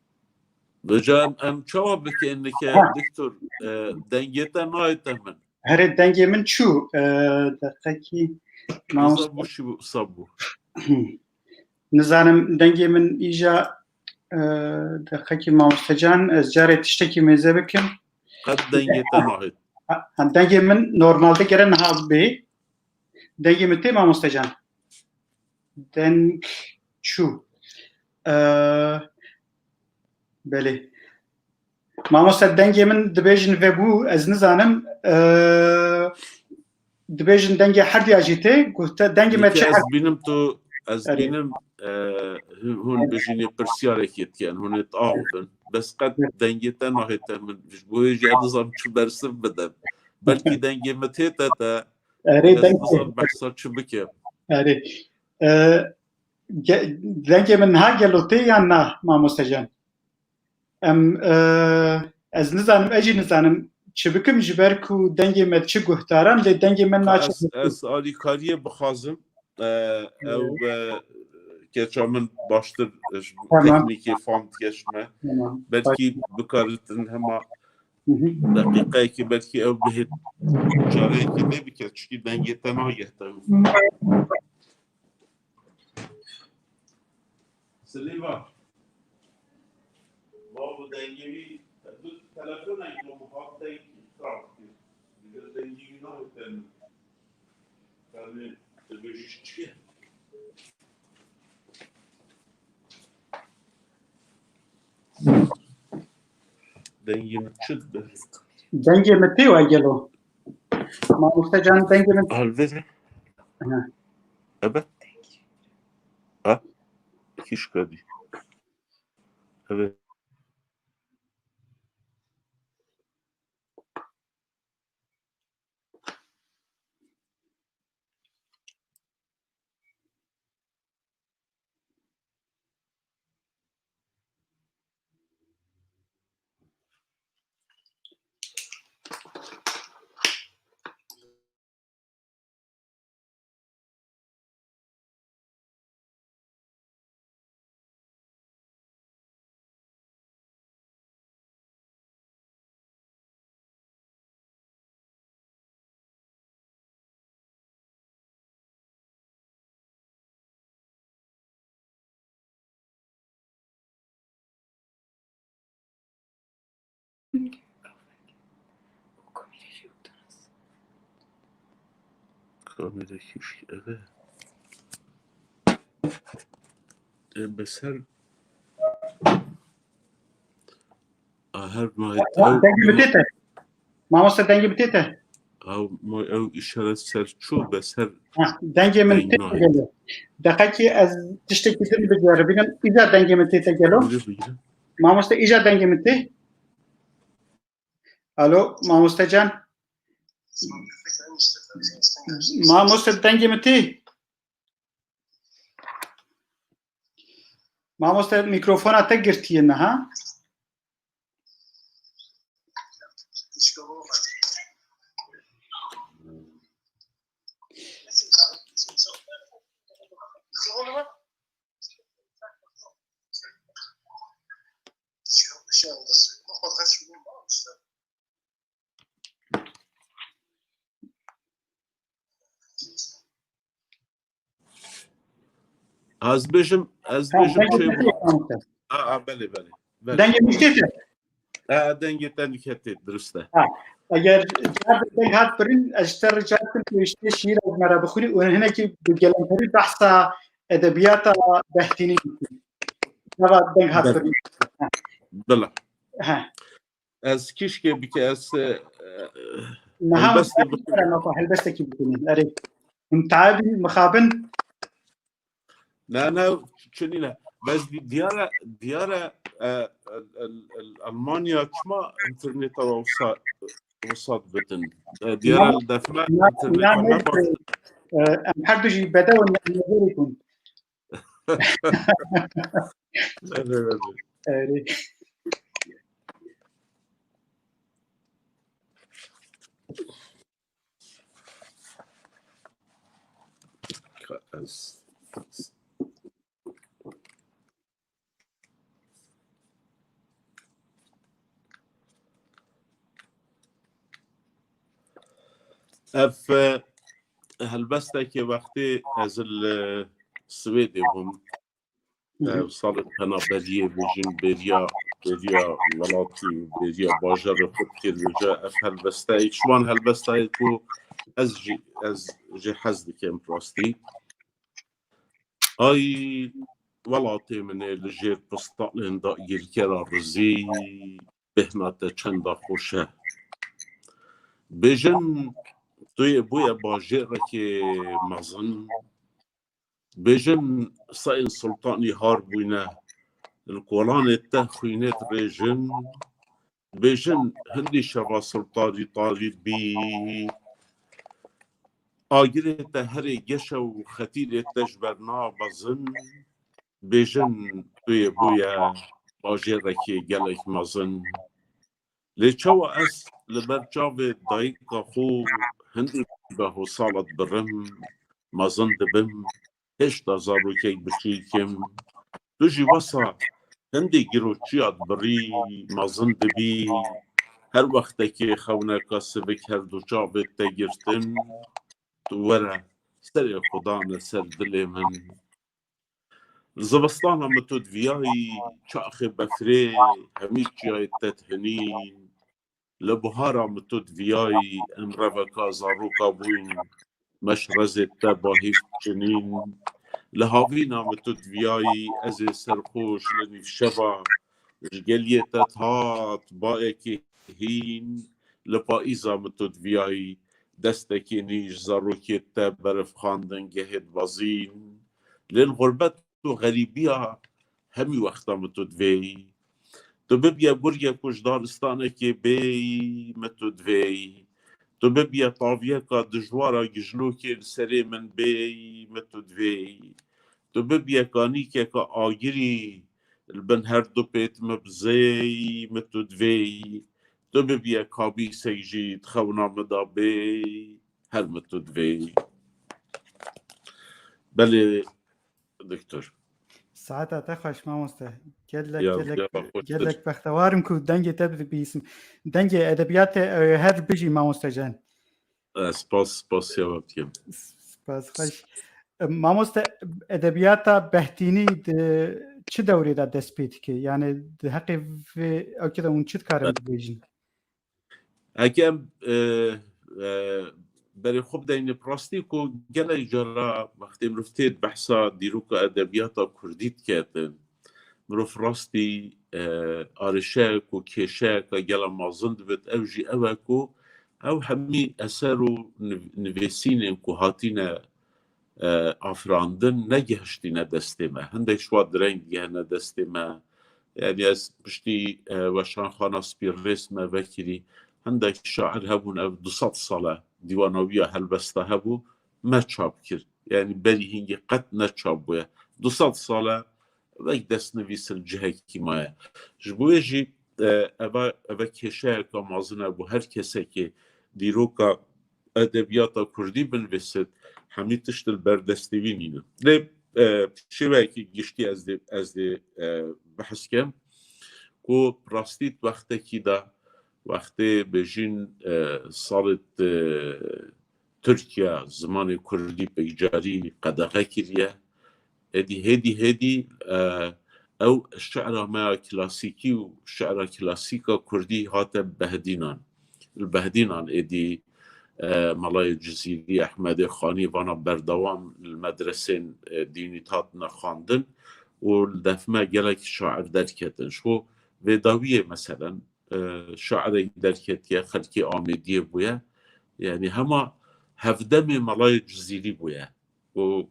Vêca em, em çawa bikin nike, ha, doktor? E, dengê te nayête min. Herê dengê min çû. E, deqekî. Wisa bû, şî bû, wisa bû. Nizanim dengê min îja, e, deqekî mamostecan, ez carê tiştekî mêze bikim. Qet dengê te nahêt. Ha, ha, dengê min normalde gere niha bê. Dengê min tê mamostecan. Deng çû. Ee, belê. Mamoste dengê min dibêjin vebû, ez nizanim. Ee, dibêjin dengê herdiya jî tê. Guhte dengê me çi ez bînim tu, ez bînim, e, hûn bijînê pirsiyarek yê dikin, hûn ê diaxivin. Bes qet dengê te nahête min. Ji bo wê jî ez nizanim çi bersiv bidim. Belkî dengê min tête te, Erê, ez dengê nizam behsa çi bikim. Erê. E, ge-, dengê min niha gelo tê yan na, mamoste can? Em, e, ez nizanim, ez jî nizanim çi bikim, ji ber ku dengê me çi guhdaran, lê dengê me naçe. Ez, ez alîkariyê bixwazim. E, ew, e, keça min baştir, e, ji teknîkê fam dike ji me. Tamam. Belkî bikaritin hema Hı hı. Deqîqeyekê belkî ew bihêt careyekê lê bike, çikî dengê te nagehte. Silêva. Bavo dengê wî, tu telefonekî bo min hat deng xirab kir. Digel dengê wî nahête min. Fermê, tu bêjî Dengê min çi dibe? Dengê min tê we gelo? Mamoste can, dengê min. Halveze. Ha. Ebe. Ha? Kişka dî. Ebe. Kamera kişk eve. E, beser. A, her ma Dengê min tê te. Mamoste, dengê min tê te. Ew, ma ew îşaret ser çû, beser. Ha, dengê min tê te gelo? Deqekî ez tiştekî din biceribînim. Îca dengê min tê te gelo? Bigire, bigire. Mamoste, îca dengê min tê? Alo, mamoste can? Mamoste, dengê min tê? Mamoste, mîkrofona te girtiye niha? Ez bêjim, ez bêjim şey. A, a, belê, belê. Belê. Dengê min tê te? A, dengê te nûke tê, dirust e. Ha, eger cevabê deng hat birin, ez ji te rica dikim tu işte şiîra ji me re bixwînî û hinekî bi gelemperî behsa edebiyata Behtînî bikî. Nava deng hat birin. Bila. Ha. Ez kişkê bike, ez, e, Niha helbestê helbestekî bikin. Erê. Hûn tabî mixabin. Ne, ne, çi nîne. Bes di-, diyare, diyare, e, el, el, el, Almanya çima interneta wisa, wisa dibitin? E, diyare li defne interneta me bas. Em her du jî bedew in, em nêzerî kun. Erê. Ev, e, helbestekê wextê ez li Swêdê bûm. Ev sal penaberiyê bêjin bêriya, bêriya welatî û bêriya bajarê xwe dikir. Vêca ev helbesteyê, ji wan helbesteyê ku ez jî, ez jê hez dikim rastî. Ay welatê min ê li jêr pistanên dagirkera rizî, bêhna te çenda xweş e. Bêjin tu yê bûye bajêrekê mezin. Bêjin seyên Sultanî har bûyne, li kolanê te xwînê dirêjin. Bêjin hindî şeva Sultanî tarî bî. Agirê te herê geş e û xetîrê te ji ber nabezin. Bêjin tu yê bûye bajêrekê gelek mezin. Lê çawa ez li ber çavê dayika xwe hindî behosala dibirim, mezin dibim, hêşta zarokek biçûk im. Tu jî wesa hindî giroçiya dibirî, mezin dibî. Her wextekê xewneka sivik her du çavê te girtin, tu were serê xwe dane ser dilê min. Zivistana min tu diviyayî, çaxê befrê hemî çiyayê te dihinîn. Li buhara min tu diviyayî, em reveka zaroka bûn. meşrezê te bahîv çinîn. Li havîna min tu diviyayî, ez ê serxoş li nîvşeva ji geliyê te tat bayekê hîn. Li paîza min tu diviyayî, destekê nî ji zarokê te berif xandin gehê dibezîn. Lê li xurbet û xerîbiya hemî wexta min tu divêyî. Tu bibiye gurgek û ji daristanekê bêyî, min tu divêyî. Tu bibiye taviyeka dijwara gijlokê li serê min bêyî, min tu divêyî. Tu bibiye kanîkeka agirî li bin her du pêt min bizêyî, min tu divêyî. Tu bibiye kabîsek jî di xewna min de bêyî, her min tu divêyî. Belê, doktor. Saeta te xweş, mamoste. Gelek, Ya, gelek, ya, xweş gelek bextewar im ku dengê te bibîsim. Dengê edebiyatê, e, her bijî, mamoste can. E, spas, spas ya we dikim. Spas, xweş. E, mamoste, edebiyata Behdînî di çi dewrê de dest pê dike? Yani di heqê vê ewkê de hûn çi dikarin Evet. bibêjin? Heke em, e, e, berê xwe bideyne, bi rastî ku gelek cara wextê mirov tê behsa dîroka edebiyata kurdî diketin, mirov rastî, e, arêşeyek û kêşeyeke gela mezin dibit. Ew jî ew e ku ew hemî eser û niv-, nivîsînên ku hatîne e, afirandin negihiştîne destê me. Hindek ji wa direng digihine destê me. Yani ez piştî, e, weşanxana Spîrrês me vekirî. Hindek şair hebûn, ev du sed sal e dîwana wî ya helbesta hebû, me çap kir. Yani berî hingî qet ne çap bûye. Du sed sal e wek destnivîs li cihekî maye. Ji bo wê jî, e, eva, eva kêşeyeka mezin e bo her kesekê dîroka edebiyata kurdî binivîsit, hemî tişt li ber destê wî nîne. Lê, e, şêweyekî giştî ez dê, ez dê, e, behs kem ku rastî di wextekî de, wextê bêjin, e, salê, e, Tirkiye zimanê kurdî pêkcarî qedexe kiriye. Êdî hêdî hêdî, e, ew şi'ra me ya klasîkî û şi'ra klasîka kurdî hate behdînan. Li behdînan êdî, e, Melayê Cizîrî, Ehmedê Xanî vana berdewam li medresên, e, dînî hatine xwendin û li def me gelek şair derketin. Ji bo vê dawiyê meselen, e, şairek derketiye, xelkê Amêdiyê bûye. Yani hema hevdemê Melayê Cizîrî bûye. Û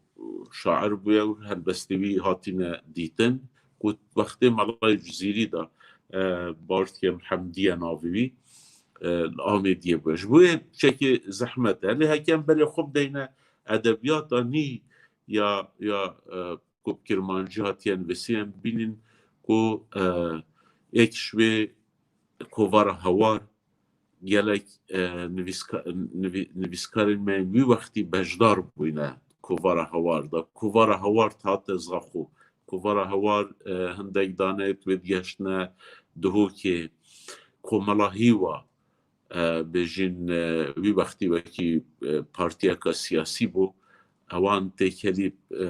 şair bûye û helbestê wî hatine dîtin. Ku wextê Melayê Cizîrî de, e, bawer dikim Hemdiye navê wî, e, li Amêdiyê bûye. Ji bo yê çekê zehmet e. Lê heke em berê xwe bideyne edebiyata nî ya, ya, e, ku bi kirmancî hatiye nivîsî, em bînin ku, e, êk ji wê kovara Hewar gelek, e, nivîska-, nivî-, nivîskarên me yên wî wextî beşdar bûyne kovara Hewar de. Kovara Hewar hate Zaxo. Kovara Hewar, e, hindek dane wê digeştine Duhokê. Komela Hîwa, e, bêjin, e, wî wextî wekî, e, partiyeke siyasî bû. Ewan têkelî, e,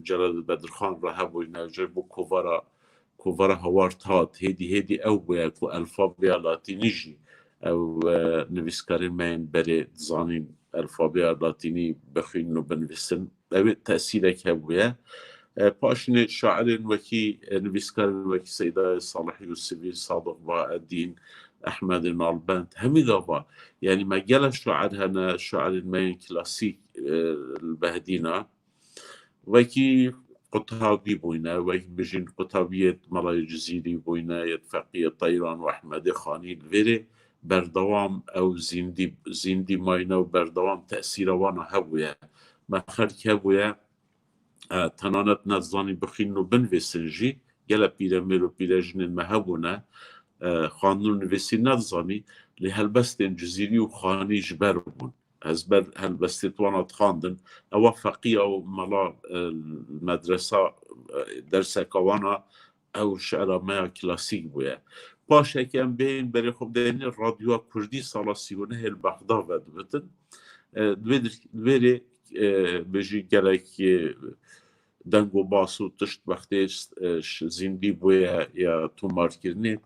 Celal Bedirxan re hebûyne, ji bo kovara, kovara Hewar hat, hêdî hêdî ew bûye ku elfabeya latînî jî ew, e, nivîskarên me yên berê dizanîn elfabeya latînî bixwînin û binivîsin. Ew ê tesîrek hebûye. E, paşinê şairên wekî, e, nivîskarên wekî Seydayê Salih Yûsivî, Sadiq Baedîn, Ehmedê Nalbend, hemî gava. Yani me gelek şair hene, şairên me yên klasîk, e, li Behdîna. Wekî Qutabî bûyne, wek bijîn Qutabiyê Melayê Cizîrî bûyne, yê Feqiyê Teyran û Ehmedê Xanî li vêrê berdewam ew zîndî, zîndî mayne û berdewam tesîra wana hebûye. Me xelk hebûye, e, tenanet nedizanî bixwînin û binivîsin jî, gelek pîremêr û pîrejinên me hebûne, e, xwendin û nivîsîn nedizanî, lê helbestên Cizîrî û Xanî ji ber bûn. Ez ber helbestê wana dixwendin. Ewa feqiya û mela, e, medresa, e, derseka wana ew şi'ra me ya klasîk bûye. Paşeke em bêyîn berê xwe bideyne radyoya kurdî sala sî û nehê li Bexda vedibitin. E, di vê dir-, di vê rê, e, bêjî gelek, e, deng û bas û tişt wextê, e, ş-, zîndî bûye ya tomarkirinê.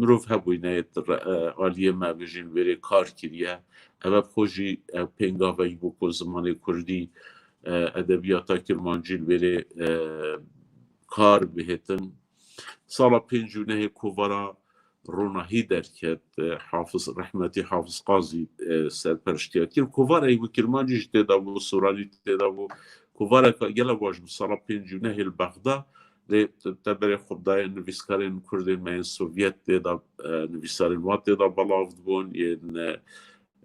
mirov hebûyne yê re-, e, aliyê me bêjin wêrê kar kiriye. Ev bi xwe jî, e, pêngavek bû ku zimanê kurdî, e, edebiyata kirmancî li wêrê, e, kar bihêtin. Sala pêncî û nehê kovara Ronahî derket, e, Hafiz, rehmetî Hafiz Qazî, e, serperiştiya kir. Kovara wî kirmancî jî tê de bû, soranî tê de bû. Kovareka gelek baş bû, sala pêncî û nehê li Bexda. Lê te berê xwe bidayê nivîskarên kurdên me yên Sovyet tê de, e, nivîsarên wan tê de belav dibûn, yên, e,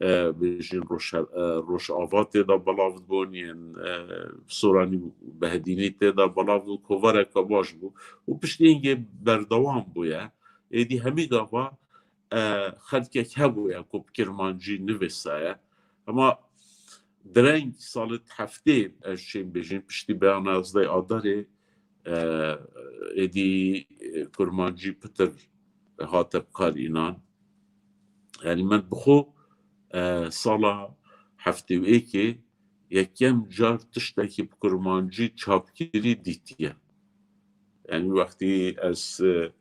e, bêjin Roşe-, e, Rojava tê de belav dibûn, yên, e, Soranî û Behdînî tê de belav dibûn, kovareke baş bû. Û piştî hingê berdewam bûye. Êdî hemî gava, e, xelkek hebûye ku bi kirmancî nivîsaye. Ema direng salê heftê, ez şêm bêjin, piştî beyana yazdeh Adarê, e, êdî, e, kurmancî pitir hate bi kar înan. Yanî min bi xwe, e, sala heftê û êkê yekem car tiştekî bi kurmancî çapkirî dîtiye. Yanî wextî ez, e,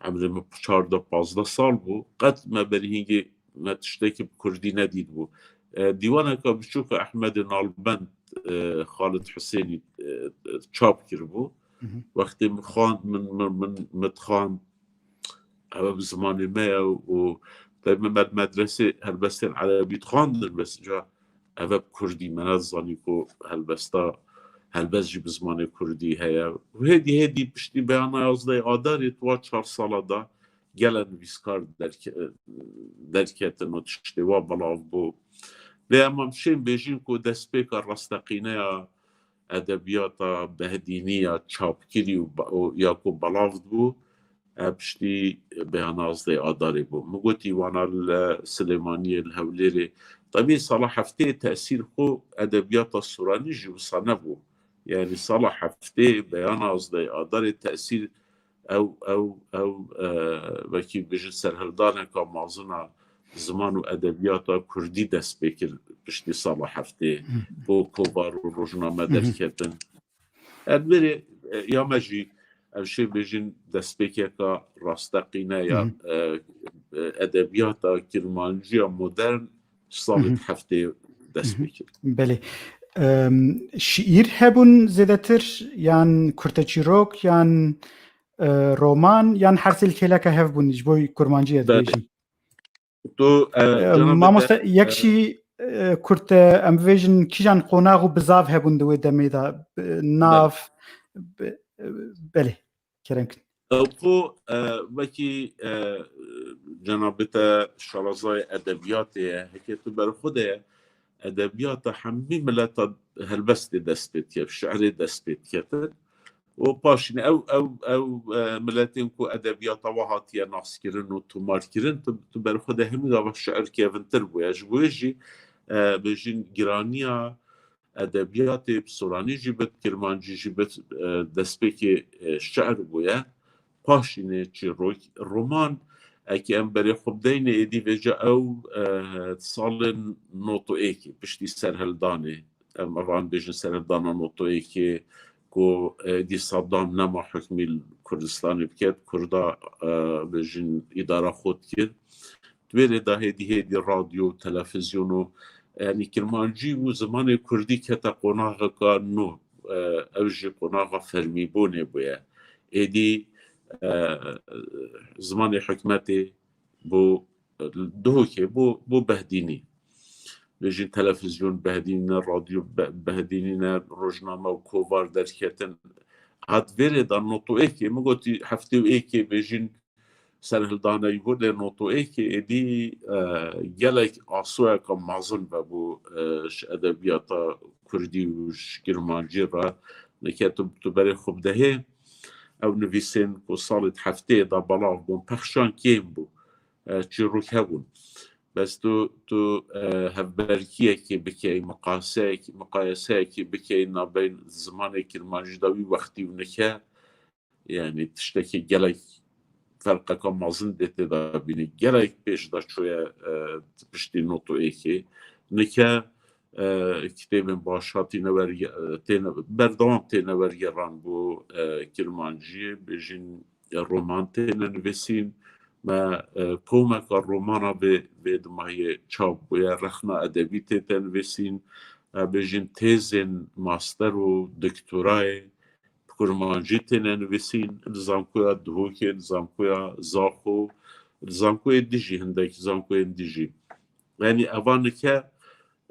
emrê min çardeh pazdeh sal bû, qet me berî hingê me tiştekî bi kurdî nedîtibû. E, dîwaneke biçûk Ehmedê Nalbend, e, Xalid Husênî, e, çap kiribû. Hı hı. Wextê min xwend, min, min, min, min dixwend, ev bi zimanê me ye û taybet me li medresê helbestên erebî dixwandin, bes ca ev bi kurdî me nezanî ku helbesta, helbest jî bi zimanê kurdî heye. Û hêdî hêdî piştî beyana yazdeh Adarê tu wa çar sala da gelek nivîskar derke-, derketin û tiştê wa belav bû. Lê em em şên bêjin ku destpêka rasteqîne ya edebiyata Behdînî ya çapkirî û ba-, û ya ku belav dibû, e, piştî beyana yazdeh Adarê bû. Min gotî wana li Silêmaniyê, li Hewlêrê. Tebî sala heftê tesîr xwe edebiyata Soranî jî wisa nebû. Yanî sala heftê beyana yazdeh Adarê tesîr ew, ew, ew, e, wekî bijin serhildaneka mazin a ziman û edebiyata kurdî dest pê kir piştî sala heftê. Hı. Bo kovar û rojname Hı hı. derketin. Em berê, e, ya me jî, ev şê bêjin destpêkeka rasteqîne ya, Hı hı. e, e, edebiyata kirmanciya modern salê Hı hı. heftê dest Hı hı. pê kir. Belê. Em, şiîr hebûn zêdetir, yan kurteçîrok, yan, e, roman, yan her sê li kêleke hev bûn, ji bo kurmancî ez Belê. dibêjim? Tu, e, E, cenabê mamoste, te, yek e, jî, e, kurte, em bivêjin kîjan qonax û bizav hebûn di wê demê de, e, nav, Belê. be-, e, belê, kerem kin. Ew xwe, e, wekî, e, cenabê te şarazayê edebiyatê ye, heke tu ber xwe de ye, edebiyata hemî mileta helbestê dest pê dike, şiirê dest pê diketin. Û paşîn ew, ew, ew, e, miletên ku edebiyata we hatiye naskirin û tomarkirin, tu, tu ber xwe de hemî gava şiir kevintir bûye. Ji bo wê jî, e, bêjin giraniya edebiyatê bi soranî jî bit, kirmancî jî bit, e, destpêkê, e, şiir bûye. Paşînê çîrok, roman, eke em berê xwe bideyne êdî vêca ew, e, salên not û êkê, piştî serhildanê, em evan bêjin serhildana not û êkê, ku, e, êdî Saddam nema hukmî li Kurdistanê biket, Kurda, e, bêjin îdara xwe dikir. Di wê rê de hêdî hêdî radyo, televîzyon û, yanî kirmancî û zimanê kurdî kete qonaxeka nû. E, ew jî qonaxa fermîbûnê bûye. Êdî, e, zimanê hikmetê bû, e, duhokê bû, bû behdînî. Bêjin televîzyon behdînî ne, radyo be-, behdînî ne, rojname û kovar derketin. Hat vê rê de not û êkê, min gotî heftê û êkê bêjin serhildana Yûhûdê not û êkê êdî, e, gelek asoyeka mezin vebû, e, ji edebiyata kurdî û ji kirmancî re. Neke tu, tu berê xwe bidehê, ew nivîsên ku salê heftê de belav bûn, pexşan kêm bû. E, çîrok hebûn. Bes tu, tu, e, hevberkiyekê bikey, miqaseyekê, miqayeseyekê bikey nabeyn zimanê kirmancî de wî wextî û nike, yanî tiştekî gelek ferqeka mezin dê tê de bînî. Gelek pêş de çûye, e, piştî not û êkê. Nike, e, kitêbên baş hatîne werge-, e, têne, berdewam têne wergeran bo, e, kirmanciyê, bêjin roman têne nivîsîn, Me, e, komeka romana vê, vê dimahiyê çap bûye, rexna edebî tête nivîsîn, e, bêjin têzên master û doktorayê bi kurmancî têne nivîsîn, li zankoya Duhokê, li zankoya Zaxo, li zankoyê dijî, hindek zankoyên dijî. Yanî eva nike,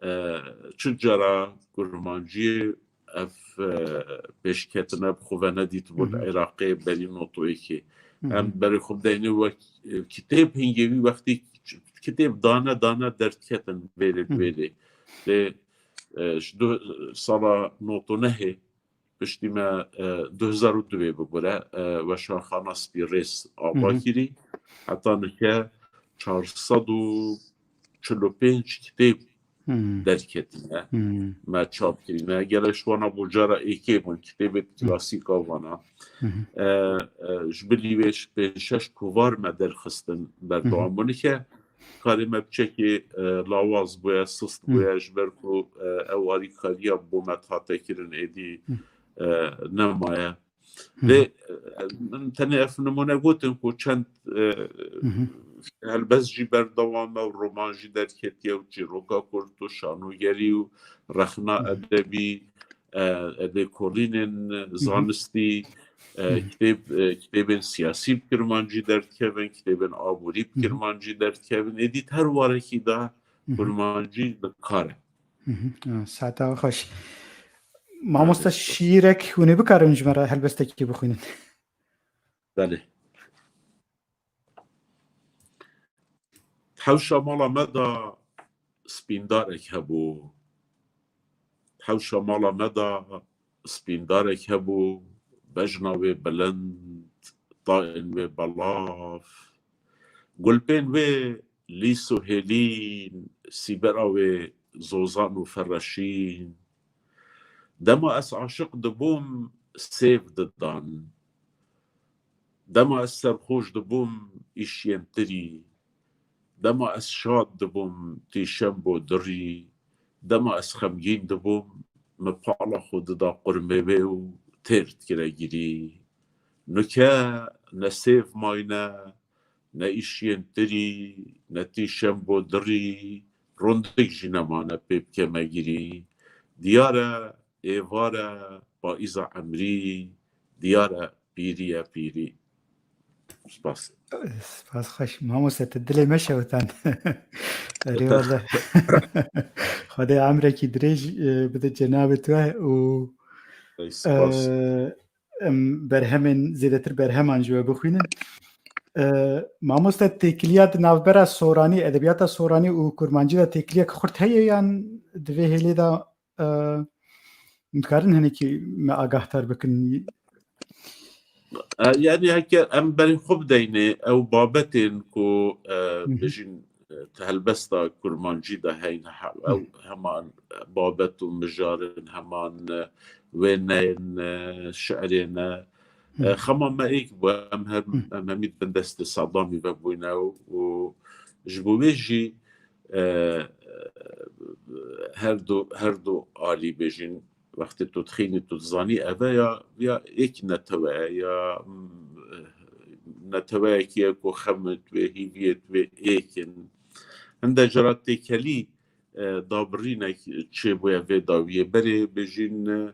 e, çi cara kurmanciyê ev, e, pêşketine bi xwe ve nedîtibû li Hı hı. Iraqê berî notoyekê. Hı hı. Em berê xwe bideyne wek, e, kitêb hingê wî wextî kitêb dane dane derdiketin vêrê Hı hı. vêrê. Lê, e, ji du sala notonehê piştî me, e, du hezar û duê bibûre, e, Weşanxana Spî Rêz ava Hı hı. kirî. Heta nike çar sed û çil û pênc kitêb Hmm. derketîne. Hmm. Me çap kirîne. Gelek ji wana bû cara êkê bûn, kitêbê klasîk a vana. Hmm. E, e, ji bilî wê ji pênc şeş kovar me derxistin berdewam bûn. Nike karê me piçekê, e, lawaz bûye, sist bûye, ji ber ku, e, ew alîkariya bo me hate kirin êdî, e, nemaye. Hı hı. Lê, e, min tenê ev nimûne gotin ku çend, e, Hı hı. helbest jî berdewam e û roman jî derketiye û çîroka kurt û şanogerî û rexna Hı hı. edebî, e, lêkolînên Hı hı. zanistî, e, Hı hı. kitêb, e, kitêbên siyasî bi kirmancî derdikevin, kitêbên aborî bi Hı hı. kirmancî derdikevin. Êdî di her warekî de Hı hı. kurmancî bi kar e. Hı hı. Ha, saeta we xweş. Mamoste, Saetê xweş. Şîîrek hûn ê bikarin ji me re helbestekî bixwînin? Belê. Hewşa mala me de spîndarek hebû. Hewşa mala me de spîndarek hebû. Bejna wê bilind, tayên wê belav. Gulpên wê lîs û hêlîn, sîbera wê zozan û ferreşîn. Dema ez aşiq dibûm, sêv didan. Dema ez serxoş dibûm, îşiyên tirî. Dema ez şad dibûm, tîşem bo dirî. Dema ez xemgîn dibûm, min pala xwe dida qurmê wê û têr dikire girî. Nuke ne sêv mayne, ne îşiyên tirî, ne tîşem bo dirî, rondik jî nemane pê bikeme girî. Diyar e, êvar e, payîza emrî, diyar e, pîrî ye pîrî. Spas. Spas xweş. Mamoste, tu dilê me şewitand. Erê wele. Xwedê emrekî dirêj, e, bide cenabê tu û, Ey, spas. e, em berhemên, zêdetir berheman ji we bixwînin. E, mamoste, têkiliya di navbera soranî, edebiyata soranî û kurmancî de têkiliyek xurt heye yan di vê hêlê de, e, em dikarin hinekî me agahdar bikin? E, yani heke em berê xwe bideyne ew babetên ku, e, Hı hı. bêjin, e, di helbesta kurmancî de heyne, he-, Hı. ew heman babet û mijar in, heman, e, wêneyên, e, şiirê ne. Hı. E, xema me êk bû, em her, Hı. em hemî di bin destê Sedamî ve bûne û, û ji bo wê jî, e, her du, her du alî bêjin, wextê tu dixînî, tu dizanî ev e ya, ya êk netewe ye, ya, mm, neteweyekî ye ku xemê wê, hîviyê wê êk in. Hinde cara têkelî, e, dabirînek çêbûye vê dawiyê. Berê bêjin,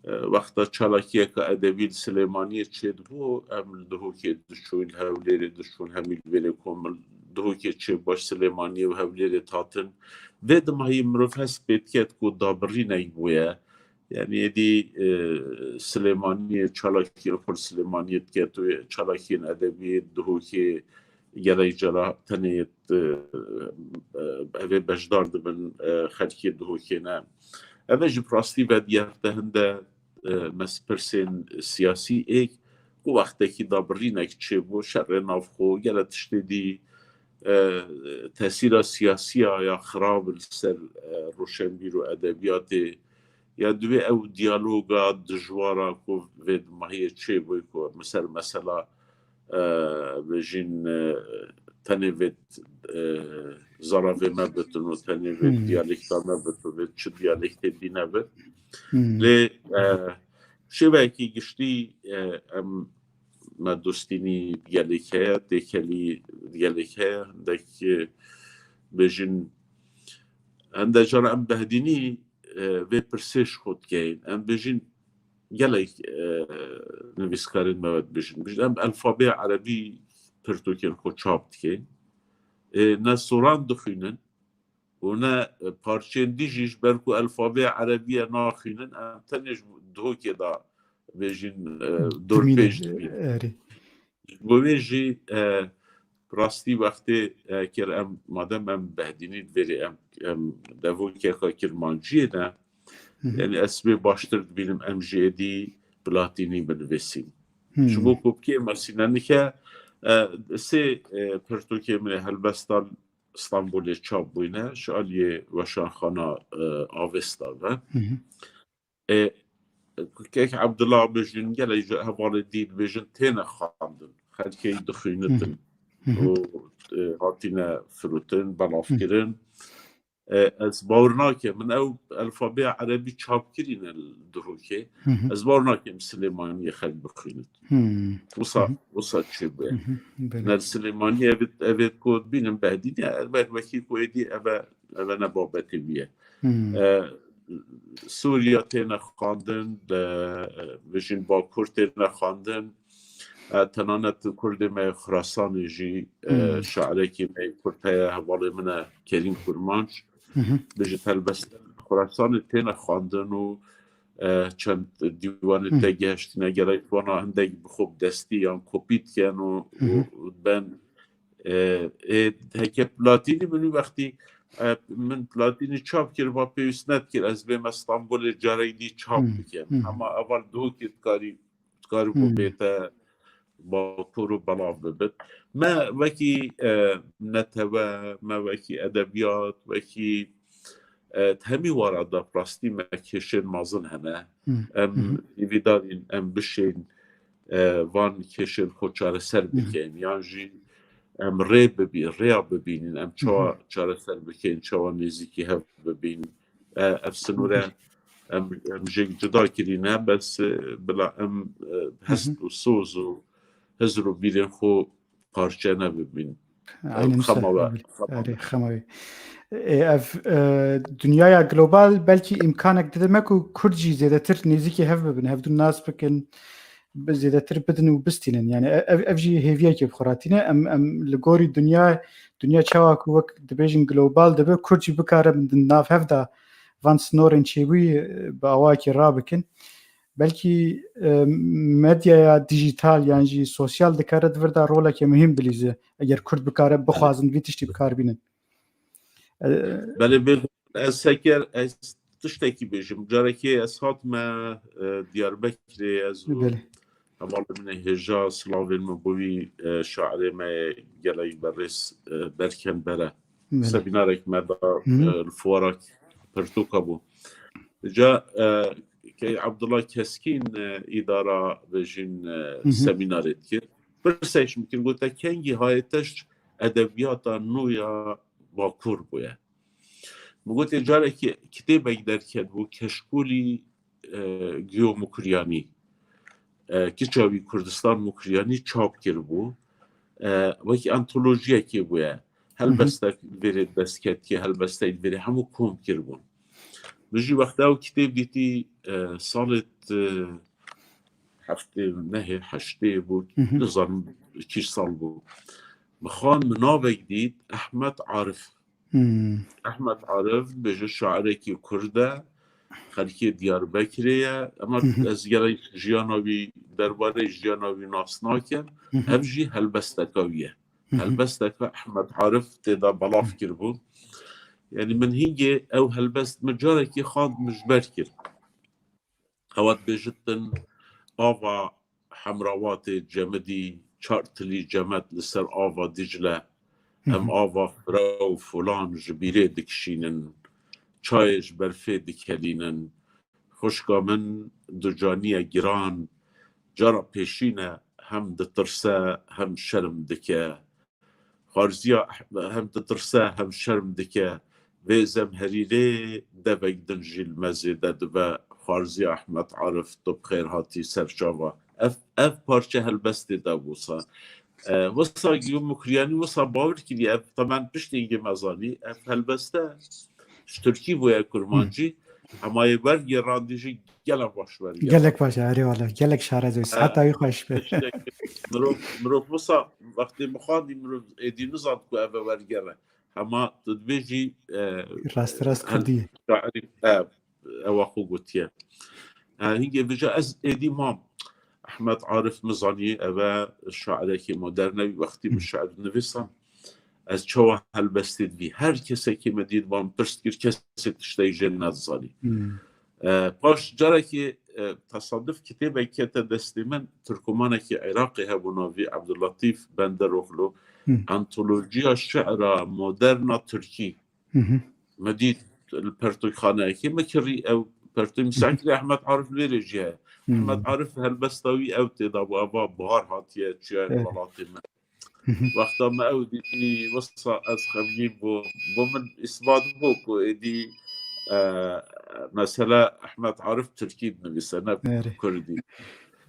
e, wexta çalakiyeke edebî li Silêmaniyê çêdibû, em li Duhokê diçûn, Hewlêrê diçûn, hemî li vêrê kom li Duhokê çêbû, ji Silêmaniyê û Hewlêrê dihatin. Vê dimahî mirov hest pê diket ku dabirînek bûye. Yani êdî, e, Silêmaniyê, çalakiyên xwe li Silêmaniyê diket û çalakiyên edebiyê Duhokê gelek cara tenê, e, e, evê beşdar dibin, e, xelkê Duhokê ne. Eve jî bi rastî vediyarte hinde, e, mes-, pirsên siyasî êk ku wextekî dabirînek çêbû, şerê navxwe, gelek tiştê dî, e, tesîra siyasiya ya xirab li ser, e, roşenbîr û edebiyatê, ya divê ew diyaloga dijwara ku vê dimahiyê çêbû, ku ser mesela, e, bêjin, e, tenê vê, e, zaravê me bitin û tenê vê Hmm. diyalekta me bitin, vê çi diyalektê dî nebit. Hmm. Lê, e, şêweyekî giştî, e, em me dostînî gelek heye, têkelî gelek heye, hindek, e, bêjin, hinde cara em behdînî, e, vê pirsê ji xwe dikeyin. Em bêjin gelek, e, nivîskarên me ve dibêjin. Bêjin em elfabê erebî pirtûkên xwe çap dikin. E, ne soran dixwînin û ne, e, parçeyên dî jî ji ber ku elfabê erebî ye naxwînin, em tenê ji dihokê de bêjin, e, dorpêç dibînin. Ji bo vê jî, e, rastî wextê, e, ker em, madem em behdînî divêrê em, em devokeka kirmanciyê ne, yani ez bê baştir dibînim em jî êdî bi latînî binivîsîn. Ji bo ku bikê mesîne nike, e, sê, e, pirtûkê min ê helbestan Stenbolê çap bûyne, ji aliyê weşanxana, e, Avesta ve. E, Kek Abdullah bêjin, gelek ji hevalê dî dibêjin têne xwendin. Xelkê dixwînitin û, e, hatine firotin, belav kirin. E, ez bawer nakim. Min ew elfabê erebî çap kirîne li Duhokê. Ez bawer nakim Silêmaniyê xelk bixwînit. Wisa, wisa çêbûye. Ne li Silêmaniyê evê, evê ku dibînim behdînî, elbet wekî ku êdî eve, eve ne babetê wî ye. E, Sûriya têne xwendin, e, bijîn Bakur têne xwendin. E, tenanet Kurdê me yê Xurasanê jî, e, şairekî me yê Kurd heye, hevalê min e Kerîm Kurmanc. Bijî helbest Xurasanê têne xwendin û, e, çend dîwanê te gihiştîne, gerek wana hindek bi xwe bi destî yan kopî dikin û, û ben, e, ê, heke platînî min wî wextî, e, min platînî çap kir, va pêwîst nedikir ez bême Stenbolê carek dî çap bikim. Hema eval dihokê dikarî, dikarî ku bête Bakur û belav bibit. Me wekî, e, netewe, me wekî edebiyat, wekî, e, hemî wara de rastî me kêşên mezin hene. Em hîvîdarîn, em bişên, e, van kêşên xwe çareser bikin, yan jî em rê bibî-, rêya bibînin, em çawa çareser bikin, çawa nêzîkî hev bibîn. E, ev sinûre em, em jêk cuda kirîne, bes, e, bila em, e, hest û soz û hizr û bîrên xwe parçe nebibîn. Ew Aynen xema wisa. we, xema Erê, xema wê. Ê, ev, e, dinyaya global belkî îmkanek dide me ku Kurd jî zêdetir nêzîkî hev bibin, hevdû nas bikin, bi-, zêdetir bidin û bistînin. Yani e-, ev, ev jî hêviyekê bi xwe re tîne. Em, em li gorî dinya, dinya çawa ku wek dibêjin global dibe, Kurd jî bikare di nav hev de van sinorên çêbûyî, e, bi awayekî rabikin. Belkî, e, medyaya dijital yan jî sosyal dikare di vir de roleke muhîm bilîze. Eger Kurd bikare bixwazin vî tiştî bi kar bînin. E, Belê bê, ez seker, ez tiştekî bêjim. Carekê ez hatime, e, Diyarbekirê, ez û Belê. hevalê min ê hêja, silavên min bo wî, e, şairê me yê gelek berêz, e, Berken Bere. Belê. Semînarek me da, Hı hı. e, li fuara pirtûka bû. Ca, e, Key Abdullah Keskîn, e, îdara bêjin, e, Hı hı. semînarê dikir. Pirsek ji min kir, gote, kengî hayê te ji edebiyata nû ya Bakur bûye? Min gotê, carekê kitêbek derket bû, Keşkolî, e, Giyo Mukriyanî. E, kiça wî Kurdistan Mukriyanî çap kiribû. E, wekî antolojiyekê bûye. Helbestek vêrê dest ketiye, helbestek vêrê hemû kom kiribûn. Min jî wexta ew kitêb dîtî, e, salê, e, heftê nehê, heştê bû, Hı hı. nizanim çî sal bû. Min xwend, min navek dît, Ehmed Arif. Hmm. Ehmed Arif, bêje şairekî Kurd e, xelkê Diyarbekirê ye. Ema Hı hı. ez gelek jiyana wî, derbarê jiyana wî nas nakim. Hı hı. Ev jî helbesteka wî ye. Hı hı. Helbesteka Ehmed Arif tê de belav Hı. kiribû. Yani min hingê ew helbest min carekî xwend, min ji ber kir. Ewa dibêjitin, ava Hemrawatê Cemidî, çar tilî cemed li ser ava Dicle. Hı Em hı. ava Fira û Fulan ji bîrê dikişînin, çayê ji berfê dikelînin. Xwişka min ducaniye giran, cara pêşîne hem ditirse hem şerm dike. Xwarziya, hem ditirse hem şerm dike. Vê zemherîrê devek din jî li me zêde dibe. Xwarziya Ehmed Arif, tu bi xêr hatî ser çava. Ev, ev parçe helbestê de wisa. E, wisa Giyo Mukriyanî wisa bawer kiriye, ev temen piştê hingê me zanî, ev helbeste ji Tirkî bûye kurmancî, hema yê wergêrandî jî gelek baş wergêrandî. Gelek baş, erê wala, gelek şare doyî. Saeta wî xweş be. Tiştek, mirov, mirov wisa wextê min xwendî, mirov êdî nizan ku ev e wergere. Hema tu dibêjî, e, Rasterast hel-, kurdî ye. Şairî, e, ewa xwe gotiye. E, hingê vêca ez êdî mam. Ehmed Arif min zanî, ev e şairekî modern e, wextî min Hı. şiir nivîsan. Ez çawa helbestê divî? Her kesekî min dît, van pirs kir, kesê tiştê jê nedizanî. Hı. E, paş carekê, e, tesaduf kitêbek kete destê min, Tirkomanekî Iraqê hebû, navî Abdullatîf Benderoglu, Hı. Antolojiya Şi'ra Moderna Tirkî. Hı hı. Me dît li pertûkxaneyekê me kirî, ew pertûk, Hı hı. Misakirê Ehmed Arif li vêrê jî heye. Hı hı. Ehmed Arif helbesta wî ew tê de bû, eva bihar hatiye çûye Evet. welatê me. Hı hı. Wexta me ew dîtî, wisa ez xemgîn bûm. Bo min îsbat bû ku êdî, e, mesela Ehmed Arif Tirkî dinivîse, ne Erê. Kurdî.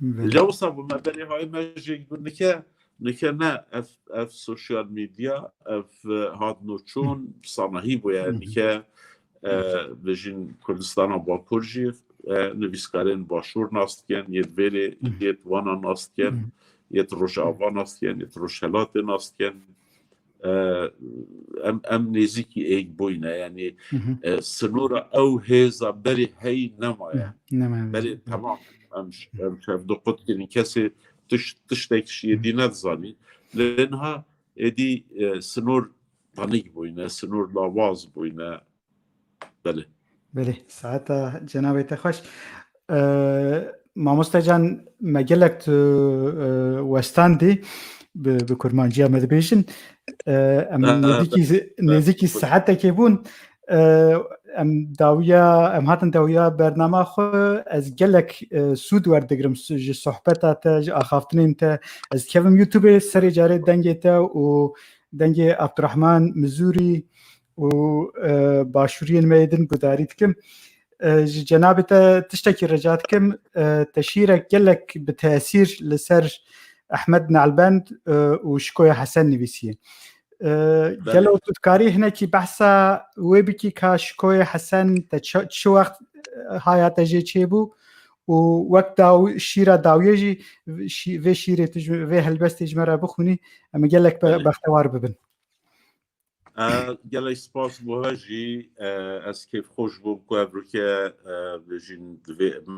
Belê. Îca wisa bû me berê hayê me jê got nike, nike ne ev, ev sosyal medya, ev, e, hat noçûn, sanahî bûye, Hı hı. nike, e, Hı. bêjin Kurdistana Bakur jî, e, nivîskarên Başûr nas dikin, yê di vêrê, Hı. yê di wana nas dikin, Hı. yê di Rojava nas dikin, yê di Rojhelatê nas dikin. E, em, em nêzîkî êk bûyne, yanî, Hı hı. e, sinora ew hêza berê heyî nemaye. Hı, nemaye. Berê Hı. temam, em, em şev du qut kirin, kesê tiş-, tiştek ji yedî nedizanî. Lê niha êdî, e, sinor tanik bûyne, sinor lawaz bûyne. Belê. Belê, saeta cenabê te xweş. Ee, Mamoste Can, me gelek tu, e, westandî bi, bi kurmanciya me dibêjin. Ee, em Aha, nêzîkî, be-, be-, nêzîkî be- saetekê bûn. Ee, em dawiya, em hatin dawiya bernama xwe. Ez gelek, e, sûd werdigrim su-, ji sohbeta te, ji axaftinên te. Ez dikevim YouTube-ê, serê carê dengê te û dengê Abdurrahman Mizûrî û, e, başûriyên me yê din gudarî dikim. E, ji cenabê te tiştekî rica dikim, e, te şîrek gelek bi tesîr li ser Ehmed Nalbend, e, û Şikoya Hesen nivîsiye. E, Belê. Gelo tu dikarî hinekî behsa wê bikî ka Şikoya Hesen te çi, çi wext, e, haya te jê çêbû û wek daw-, şîra dawiyê jî şî-, vê şîrê tu ji, vê helbestê ji me re bixwînî, em ê gelek be-, Belê. bextewar bibin. E, gelek spas bo we jî. E, ez kêfxweş bûm ku evroke, e, bêjin divê me,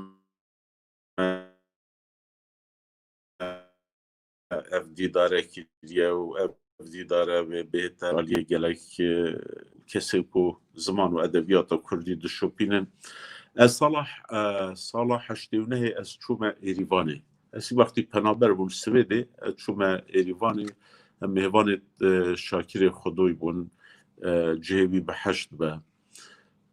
e, ev dîdare kiriye û ev dîdare wê bihête aliyê gelek, e, kesê ku ziman û edebiyata kurdî dişopînin. Ez sala, e, sala heştê û nehê ez çûme Êrîvanê. Ez wextî penaber bûm Swêdê, ez çûme Êrîvanê, em mêvanê, e, Şakirê Xudoy bûn, e, cihê wî behişt be.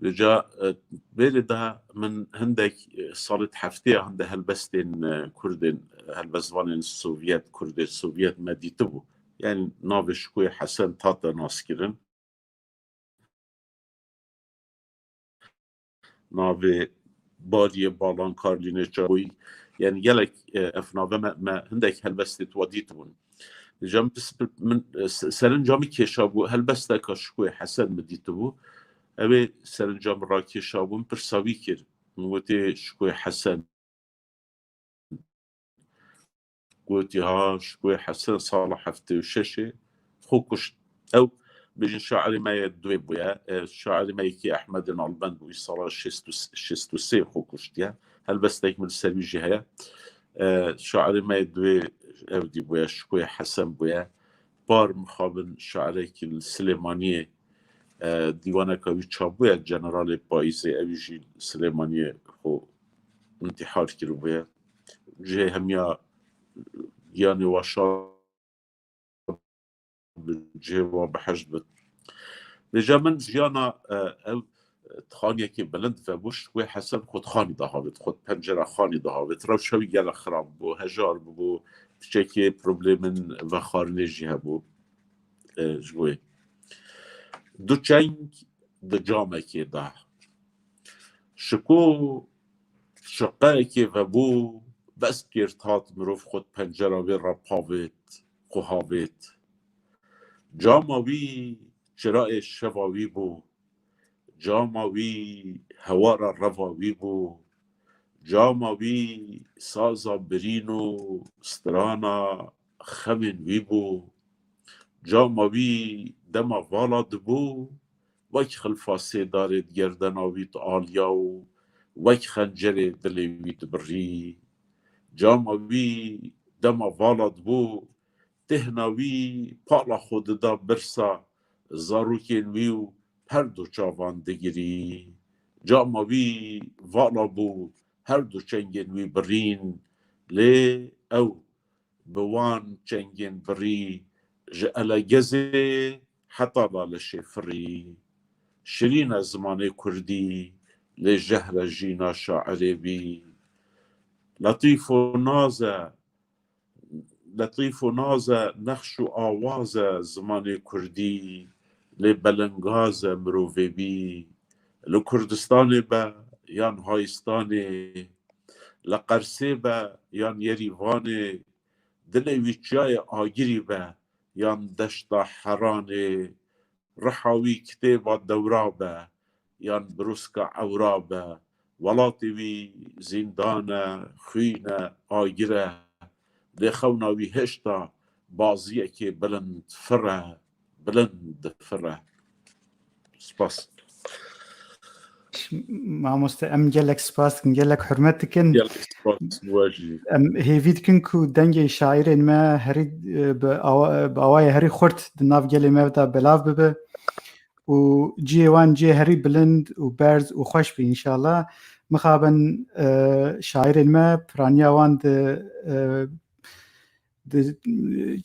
Vêca, e, vêrê de min hindek, e, salê di heftê ya hinde helbestên, e, Kurdên, e, helbestvanên Sovyet, Kurdên Sovyet me dîtibû. Yani navê Şikoyê Hesen tate naskirin. Navê Bariyê Balan Karlînê Çakoyî. Yani gelek, e, ev nave me, me hindek helbestê tuwa dîtibûn. Cem pis-, min, e, se-, serencamî kêşa bû, helbesteka Şikoyê Hesen min dîtibû. Ew ê serencamî rakêşa bû, min pirsa wî kir. Min gotê Şikoyê Hesen. Gotî, ha, Şikoyê Hesen sala heftê û şeşê xwe kuşt. Ew, bêjin şairê me yê duê bûye. E, şairê me yekî Ehmedê Nalbend bû, wî sala şêst û, şêst û sê xwe kuştiye. Helbestek min li ser wî jî heye. E, şairê me yê duê ew dî bûye, Şikoyê Hesen bûye. Par mixabin şairekî li Silêmaniyê, e, dîwaneka wî çap bûye, Generalê Payîzê, ew jî li Silêmaniyê xwe întîhar kiribûye. Cihê hemiya giyanê wa şa bi cihê wa behişt bit. Vêca min jiyana, e, ew dixaniyekê bilind vebû, Şikoyê Hesen xwe dixanî de havêt, xwe di pencera xanî de havêt. Rewşa wî gelek xirab bû, hejar bûbû, piçekê problemên vexwarinê jî hebû, e, ji bo yê. Du çeng di camekê de. Şiko şiqeyekê vebû, Bes kêrt hat mirov xwe di pencera wê re pavêt, xwe havêt. Cama wî çirayê şeva wî bû. Cama wî hewara reva wî bû. Cama wî saza birîn û strana xemên wî bû. Cama wî dema vala dibû, wek xilfa sêdarê di gerdena wî dialiya û wek xencerê dilê wî dibirî. Cama wî dema vala dibû, têhna wî pala xwe dida birsa zarokên wî û her du çavan digirî. Cama wî vala bû, her du çengên wî birîn, lê ew bi wan çengên birî ji elegezê heta lalişê firî. Şirîn e zimanê kurdî, lê jehr e jîna şairê wî. Letîf û naz e, letîf û naz e, nexş û awaz e zimanê kurdî, lê belengaz e mirovê wî. Li Kurdistanê be yan Hayîstanê, li Qersê be yan Yerîvanê, dilê wî çiyayê agirî be yan deşta Heranê, riha wî kitêba dewra be yan biruska ewra be, welatê wî zîndan e, xwîn e, agir e, lê xewna wî hêşta baziyekê bilind fir e, bilind difire. Spas. Mamoste, em gelek spas dikin, gelek hurmet dikin. Gelek spas bo we jî. Em hêvî dikin ku dengê şairên me herî, e, bi awa-, bi awayê herî xurt di nav gelê me de belav bibe û cihê wan cihê herî bilind û berz û xweş be înşallah. Mixabin, e, şairên me piraniya wan di, e, di,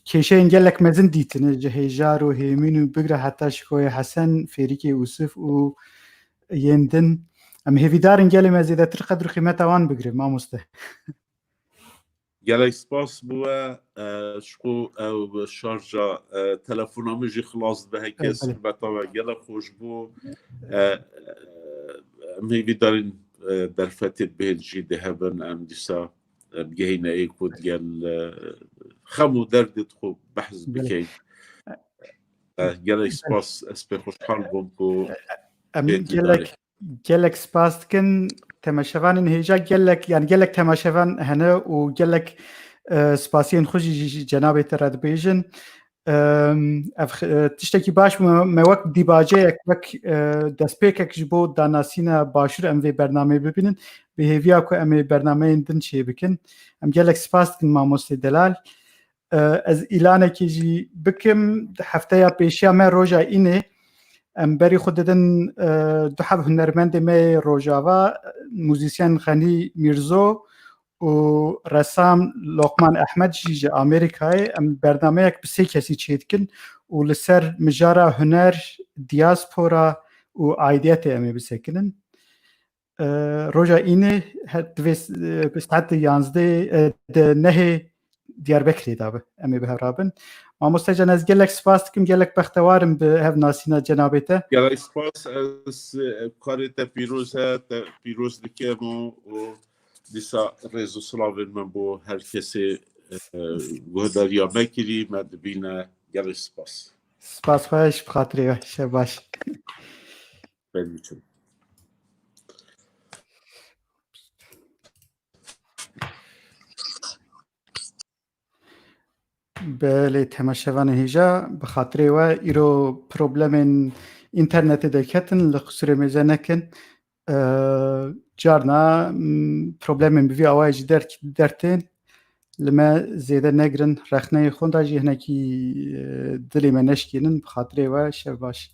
kêşeyên gelek mezin dîtine, ji Hêjar û Hêmîn û bigre heta Şikoyê Hesen, Fêrîkê Ûsif û yên din. Em hêvîdar in gelê me zêdetir qedr û qîmeta wan bigire, mamoste. Gelek spas bo we, e, ji xwe ew şarja, e, telefona min jî xilas dibe, heke Belê. Sirbeta we gelek xweş bû. E, e, em hêvîdar in, e, derfetê bihêt jî dihebin, em dîsa em gehîne ê ku digel, e, xem û derdê xwe behs Belê. Bikin. E, gelek spas, ez pê xweşhal bûm ku Em hêvîdar gelek, in. Gelek spas dikin. Temaşevanên hêja gelek, yani gelek temaşevan hene û gelek, e, spasiyên xwe jî ji cenabê te re dibêjin. Em, ev x-, e, tiştekî baş bû. Me, me wek dîbaceyek, wek, e, destpêkek ji bo danasîna başûr em vê bernameyê bibînin. Bi hêviya ku em ê bernameyên din çê bikin. Em gelek spas dikin mamostê delal. E, ez îlanekê jî bikim. Hefteya pêşiya me roja înê. Em berî xwe didin, e, du heb hunermendê me yê Rojava, muzîsyen Xenî Mîrzo û resam Lokman Ehmed jî ji Amerîkayê. Em bernameyek bi sê kesî çêdikin û li ser mijara huner, diaspora û aidiyetê em ê bisekinin. E, roja înê her divê s-, e, bi saetê yanzdeh, e, di nehê Diyarbekirê de be. Em ê bi hev re bin. Mamoste Can, ez gelek spas dikim, gelek bextewar im bi hevnasîna cenabê te. Gelek spas, ez, e, karê te pîroz e, te pîroz dikim û, û dîsa rêz û silavên min bo her kesê, e, guhdariya me kirî, me dibîne. Gelek spas. Spas xweş, bi xatirê we. Şev baş. Benim için. Belê, temaşevanê hêja, bi xatirê we îro problemên înternetê derketin, li qisûrê mêze nekin. Ee, carna, m, problemên bi vî awayê jî derk-, dertên li me zêde negirin. Rexneyê xwe da jî hinekî, e, dilê me neşkênin, bi xatirê we şev baş.